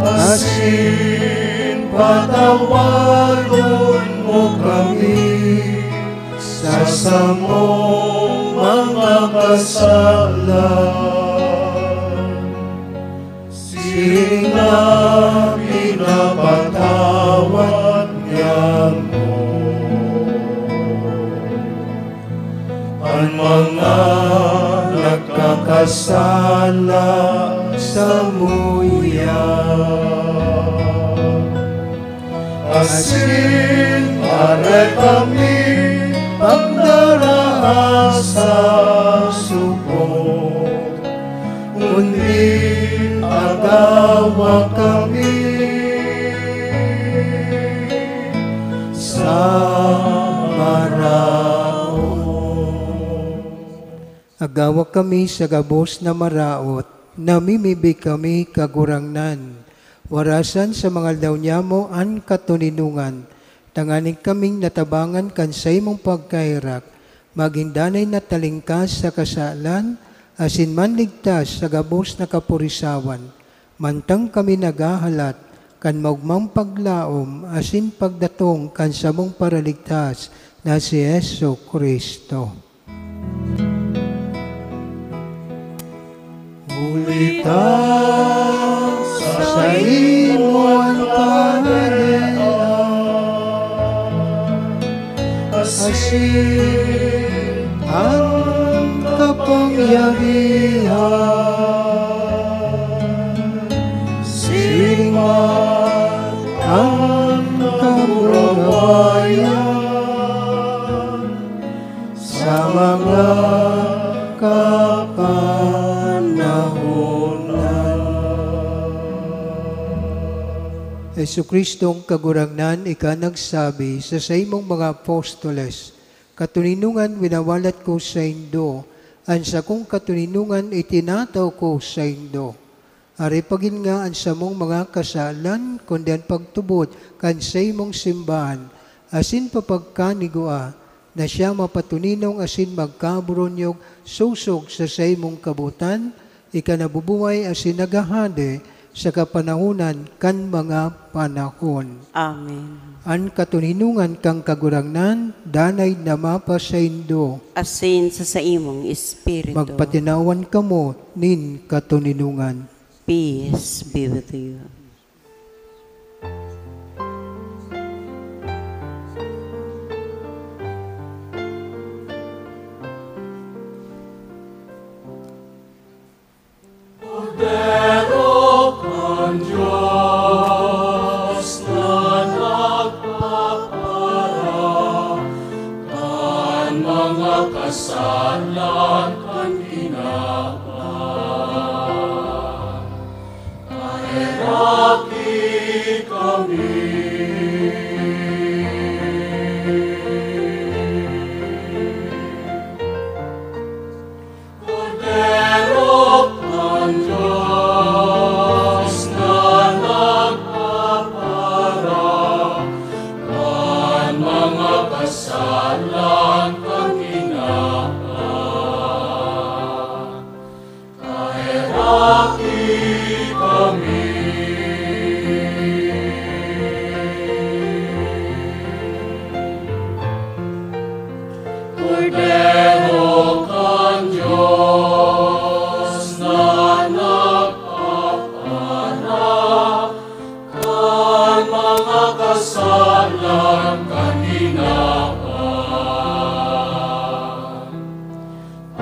Asin patawadon mo kami sa samong mga kasalan, siring na pinapatawad niamo an mga nagkakasala samuya. Asin dai kami pagdaraan sa sugod, kundi agawa kami sa maraot. Agawa kami sa gabos na maraot, namimibi kami, Kagurangnan. Warasan sa mga aldaw niamo an katoninongan, tanganing kaming natabangan kan saimong pagkaherak, magin danay na talingkas sa kasalan, asin manligtas sa gabos na kaporisawan, mantang kami naghahalat kan maogmang paglaom asin pagdatong kan samong Paraligtas na si Jesu-Cristo. Huli ta saimo an kahalean, asin an kapangyarihan, siring man an kamurawayan sa mga kapanahonan. Jesu-Cristong Kagurangnan, ika nagsabi sa saimong mga apostoles, "Katoninongan winawalat ko saindo, an sakong katoninongan itinatao ko saindo." Ari pa gin nga an samong mga kasalan, kundi an pagtubod kan saimong simbahan, asin papagkanigua na siya mapatoninong asin magkaburonyog sosog sa saimong kabotan, ika na bubuhay asin naghahade sa kapanahonan kan mga panahon. Amen. An katoninongan kan Kagurangnan danay na mapasaindo. Asin sa saimong espiritu. Magpatinawan kamo nin katoninongan. Peace be with you. Kordero kan Dios na nagpaparan kan mga kasalan kan kinaban, kaheraki kami. Kordero kan Dios na nagpapara kan mga kasalan kan kinaban. Kordero kan Dios na nagpapara kan mga kasalan kan kinaban.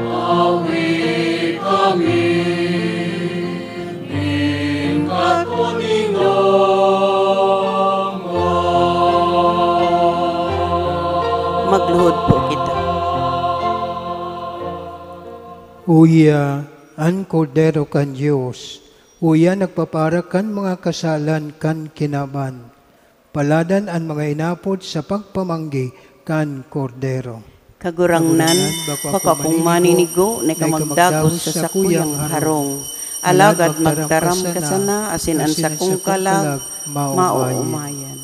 Awi kami nin katoninongan. Magluhod po kita. Uya, an Kordero kan Dios, uya nagpapara kan mga kasalan kan kinaban. Paladan an mga inapod sa pagpamanggi kan Kordero. Kagurangnan, bako akong maninigo na ika magdagos sa sakuyang harong. Alagad magtaram ka sana, asin an sakong kalag maoomayan.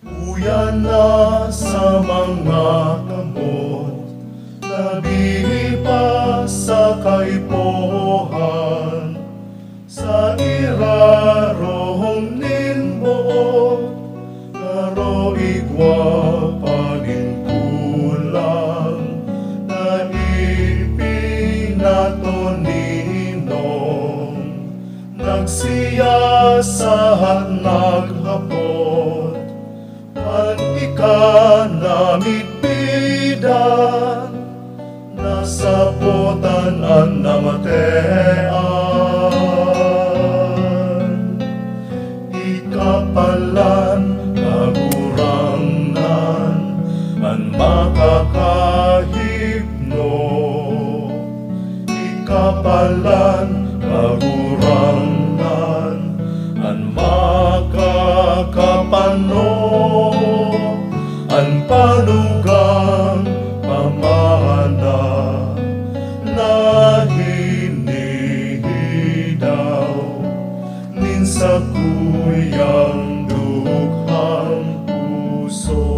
Uya na sa mga kamot, labi pa sa kaipuhan, sa irarom nin boot, garo igwa pa nin kulang na ipinatoninong. Nagsiyasahat, naghapot, an ika namidbidan, nasabotan an namatean. Ika palan, Kagurangnan, an makakahipno. Ika palan, Kagurangnan, an makakapano, an panugang pamana na hinihidaw nin sakuyang dukhang puso.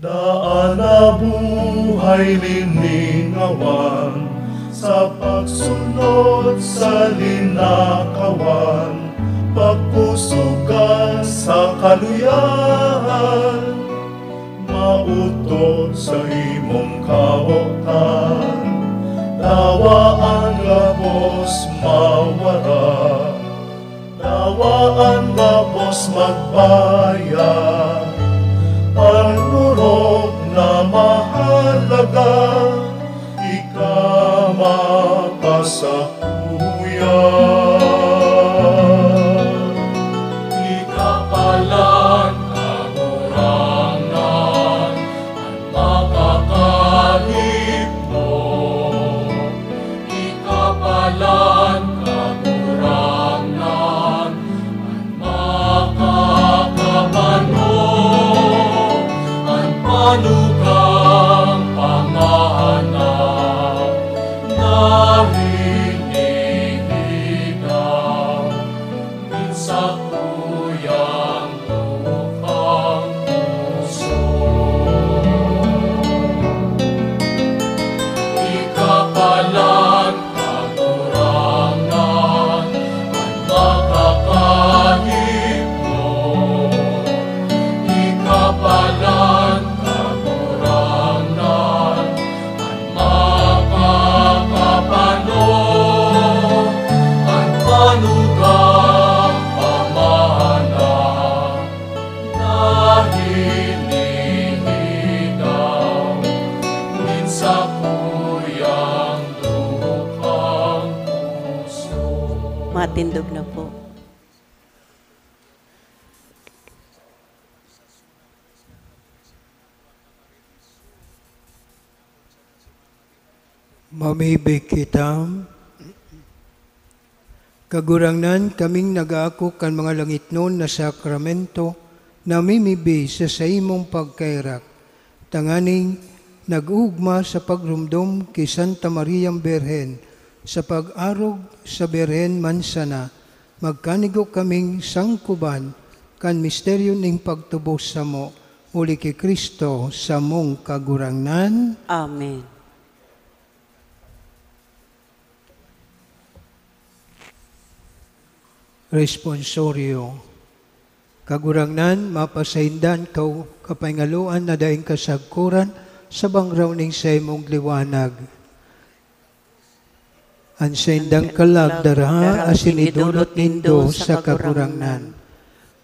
Daan na buhay liningawan sa pagsunod sa linakawan, pagkusog ka sa kaluyahan, maotok sa imong kaotan. Dawa an gabos mawara, dawa an gabos magbaya, an orog na mahalaga, ika mapasakuya. Ika palan, Kagurangnan, an makakahipno. Ika palan, Kagurangnan, an makakapano, an panugang pamana na hinihidaw nin sakuyang dukhang puso. Ika palan, Kagurangnan, an makakahipno. Ika palan, Matindog na po. Mamibi kita. Kagurangnan, kaming nag-aako kan mga langitnon na sakramento, namimibi sa saimong pagkaherak, tanganing nag-oogma sa pagromdom ki Santa Mariang Birhen, sa pag-arog sa Birhen man sana, magkanigo kaming sangkoban kan misteryo ning pagtubos samo, huli ki Cristo, samong Kagurangnan. Amen. Responsorio. Kagurangnan, mapasainda an kau-, kapahingaluan na daing kasagkoran sa bangraw ning saimong liwanag. An saindang kalag daraha asin idolot nindo sa Kagurangnan.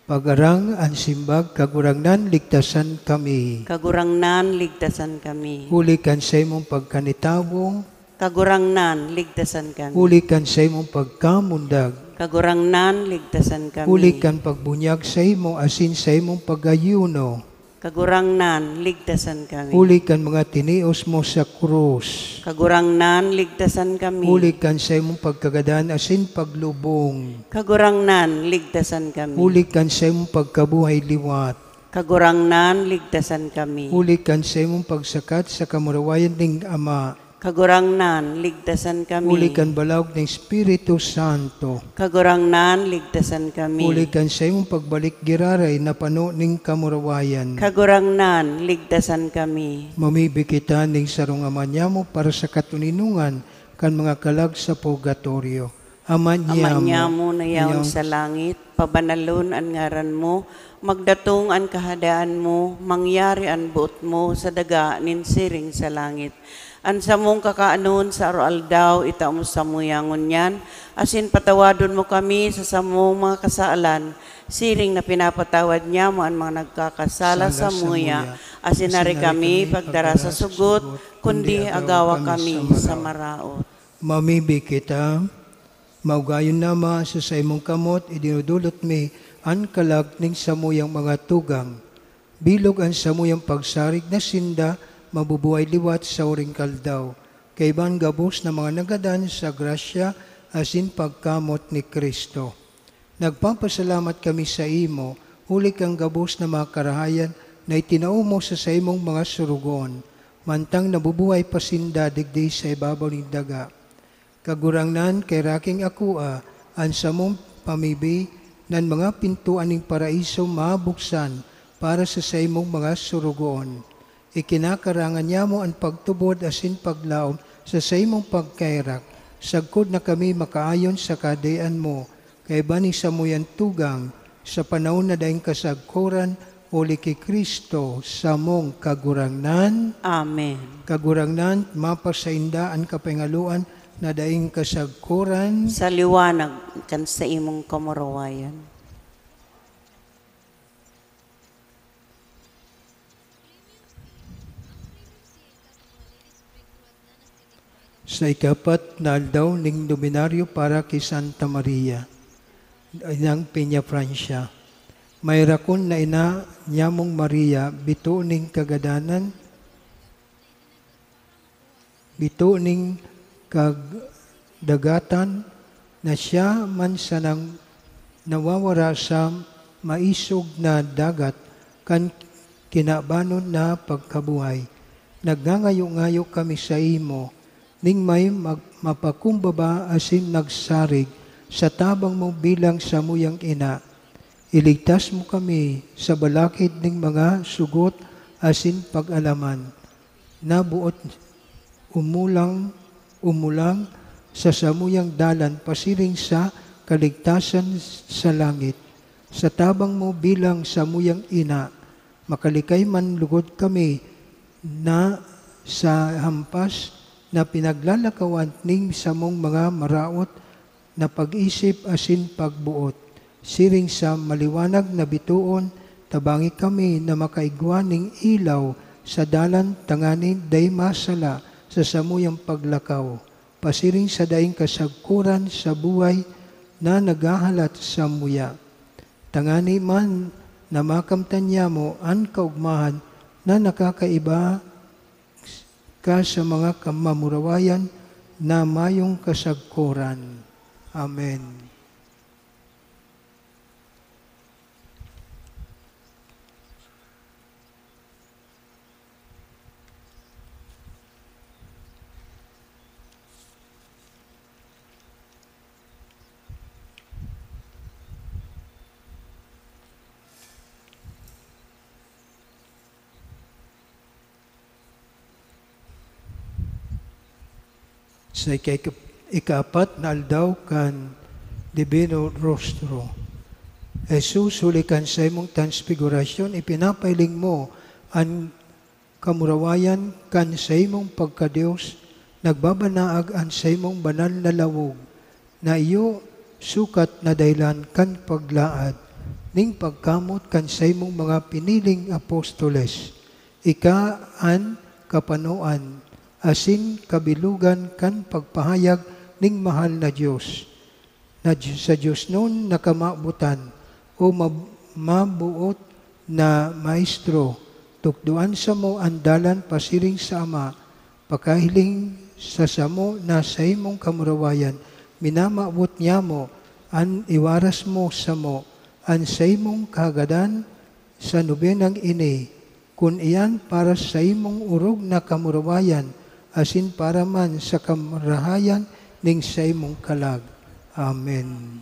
Pagharang an simbag, Kagurangnan, ligtasan kami. Kagurangnan, ligtasan kami. Huli kan saimong pagkanitawo. Kagurangnan, ligtasan kami. Huli kan saimong pagkamundag. Kagurangnan, ligtasan kami. Huli kan pagbunyag saimo asin saimong pag-ayuno. Kagurangnan, ligtasan kami. Huli kan mga tinios mo sa krus. Kagurangnan, ligtasan kami. Huli kan saimong pagkagadan asin paglubong. Kagurangnan, ligtasan kami. Huli kan saimong pagkabuhay liwat. Kagurangnan, ligtasan kami. Huli kan saimong pagsakat sa kamurawayan ning Ama. Kagurangnan, ligtasan kami. Huli kan balaog ning Espiritu Santo. Kagurangnan, ligtasan kami. Huli kan saimong pagbalik giraray na pano ning kamurawayan. Kagurangnan, ligtasan kami. Mamibi kita ning sarong Ama nyamo para sa katoninongan kan mga kalag sa purgatorio. Ama Ama nyamo, nyamo na yaon sa langit, pabanalon an ngaran mo, magdatong an Kahadean mo, mangyari an boot mo sa daga nin siring sa langit. An samong kakanon sa aroaldaw, itao mo samuya ngunyan, asin patawadon mo kami sa samong mga kasalan, siring na pinapatawad nyamo an mga nagkakasala samuya, asin hari kami pagdara sa sugot, kundi agawa kami sa maraot. Mamibi kita. Maugayon na, Ama, sa saimong kamot, idinudulot mi an kalag nin samuyang mga tugang. Bilog an samuyang pagsarig na sinda mabubuhay liwat sa huring kaldaw, kaiba an gabos na mga nagadan sa grasya asin pagkamot ni Cristo. Nagpapasalamat kami saimo, huli kan gabos na mga karahayan na itinao mo sa saimong mga sorogoon, mantang nabubuhay pa sinda digdi sa ibabaw nin daga. Kagurangnan, kaheraki nin akoa an samong pamibi na an mga pintoan nin Paraiso mabuksan para sa saimong mga sorogoon. Ikinakarangan nyamo an pagtubod asin paglaom sa saimong pagkaherak, sagkod na kami makaayon sa Kahadean mo, kaiba nin samuyang tugang, sa panahon na daing kasagkoran, huli ki Cristo, samong Kagurangnan. Amen. Kagurangnan, mapasainda an kapahingaluan na daing kasagkoran. Sa liwanag kan saimong kamurawayan. Sa ikapat na aldaw ning Nobenaryo para ki Santa Maria, inang Peñafrancia, may rakon na ina nyamong Maria, bito ning kagadanan, bito ning kagdagatan, na siya man sanang nawawara sa maisog na dagat kan kinabanon na pagkabuhay. Nagngangayo-ngayo kami saimo, ning may mag-, mapakumbaba asin nagsarig sa tabang mo bilang samuyang ina. Iligtas mo kami sa balakid ning mga sugot asin pag-alaman. Naboot umulang, umulang sa samuyang dalan pasiring sa kaligtasan sa langit. Sa tabang mo bilang samuyang ina, makalikay man lugod kami na sa hampas na pinaglalakawan ning samong mga maraot na pag-isip asin pagboot. Siring sa maliwanag na bitoon, tabangi kami na makaigwa ning ilaw sa dalan tanganing dai masala sa samuyang paglakaw, pasiring sa daing kasagkoran sa buhay na naghahalat sa muya, tangani man na makamtan niamo an kaogmahan na nakakaiba ka sa mga kamamurawayan na mayong kasagkoran. Amen. Sa ika-, ikaapat na aldaw kan Divino Rostro, Jesus, huli kan saimong transfigurasyon, ipinapahiling mo an kamurawayan kan saimong pagka-Dios, nagbabanaag an saimong banal na lawog na iyo sukat na dahelan kan paglaad nin pagkamot kan saimong mga piniling apostoles. Ika an kapanoan asin kabilogan kan pagpahayag nin mahal na Dios, na Di-, sa diosnon na kamawotan, o mab-, maboot na Maestro, tukdoan samo an dalan pasiring sa Ama, pakahiling sa samo na saimong kamurawayan, minamawot niamo an iwaras mo samo an saimong kahagadan sa nobenang ini, kun iyan para sa saimong orog na kamurawayan asin para man sa kamurahayan ning saimong kalag. Amen.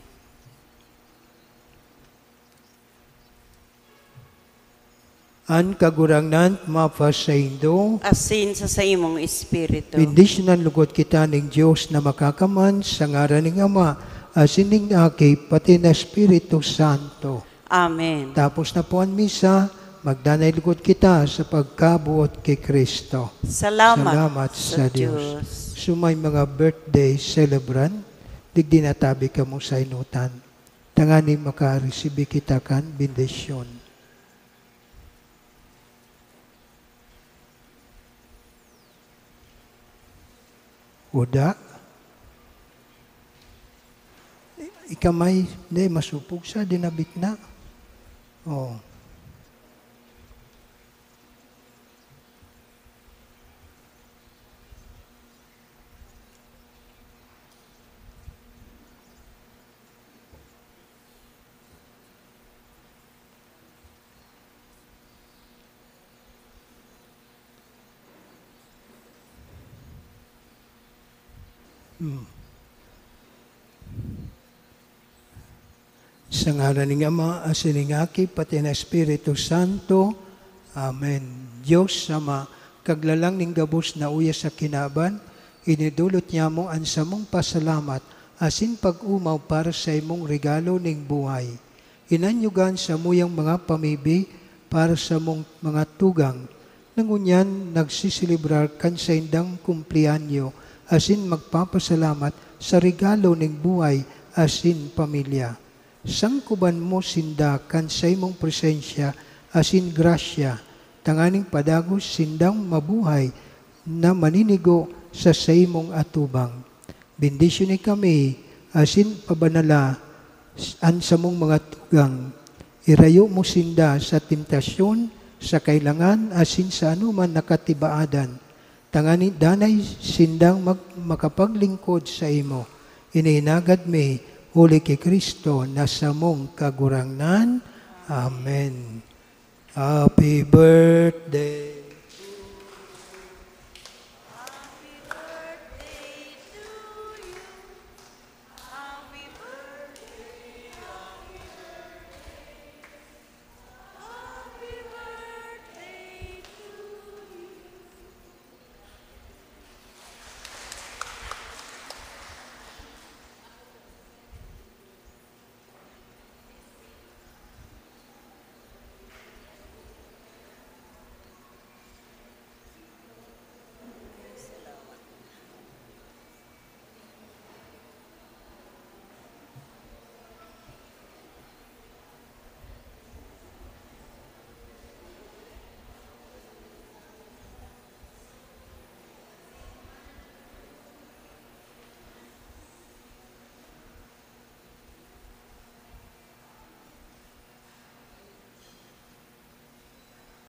An Kagurangnan mapasaindo. Asin sa saimong espiritu. Bendisyonan lugod kita ning Dios na Makakaman, sa ngaran ning Ama, asin ning Aki, pati na Espiritu Santo. Amen. Tapos na po an misa, magdanay lugod kita sa pagkabuot ki Cristo. Salamat Salamat sa sa Dios. Dios. So, may mga birthday celebrant, digdi na tabi kamo sa inutan. Tanganing makaresibi kita kan bendisyon. Uda. Ika may, hindi, masupog siya, dinabit na. Oh. Hmm. Sa ngaran ning Ama, asin ning Aki, pati na Espiritu Santo. Amen. Dios Ama, Kaglalang ning gabos na uya sa kinaban, inidolot niamo an samong pasalamat asin pag-omaw para sa imong regalo ning buhay. Inanyugan samuyang mga pamibi para samong mga tugang na ngunyan nagseselebrar kan saindang kumpleanyo asin magpapasalamat sa regalo nin buhay asin pamilya. Sangkoban mo sinda kan saimong presensya asin grasya, tanganing padagos sindang mabuhay na maninigo sa saimong atubang. Bendisyoni kami asin pabanala an samong mga tugang. Irayo mo sinda sa temptasyon, sa kailangan, asin sa anoman na katibaadan, tanganing danay sindang mag-, makapaglingkod saimo. Ini hinagad mi huli ki Cristo na samong Kagurangnan. Amen. Happy birthday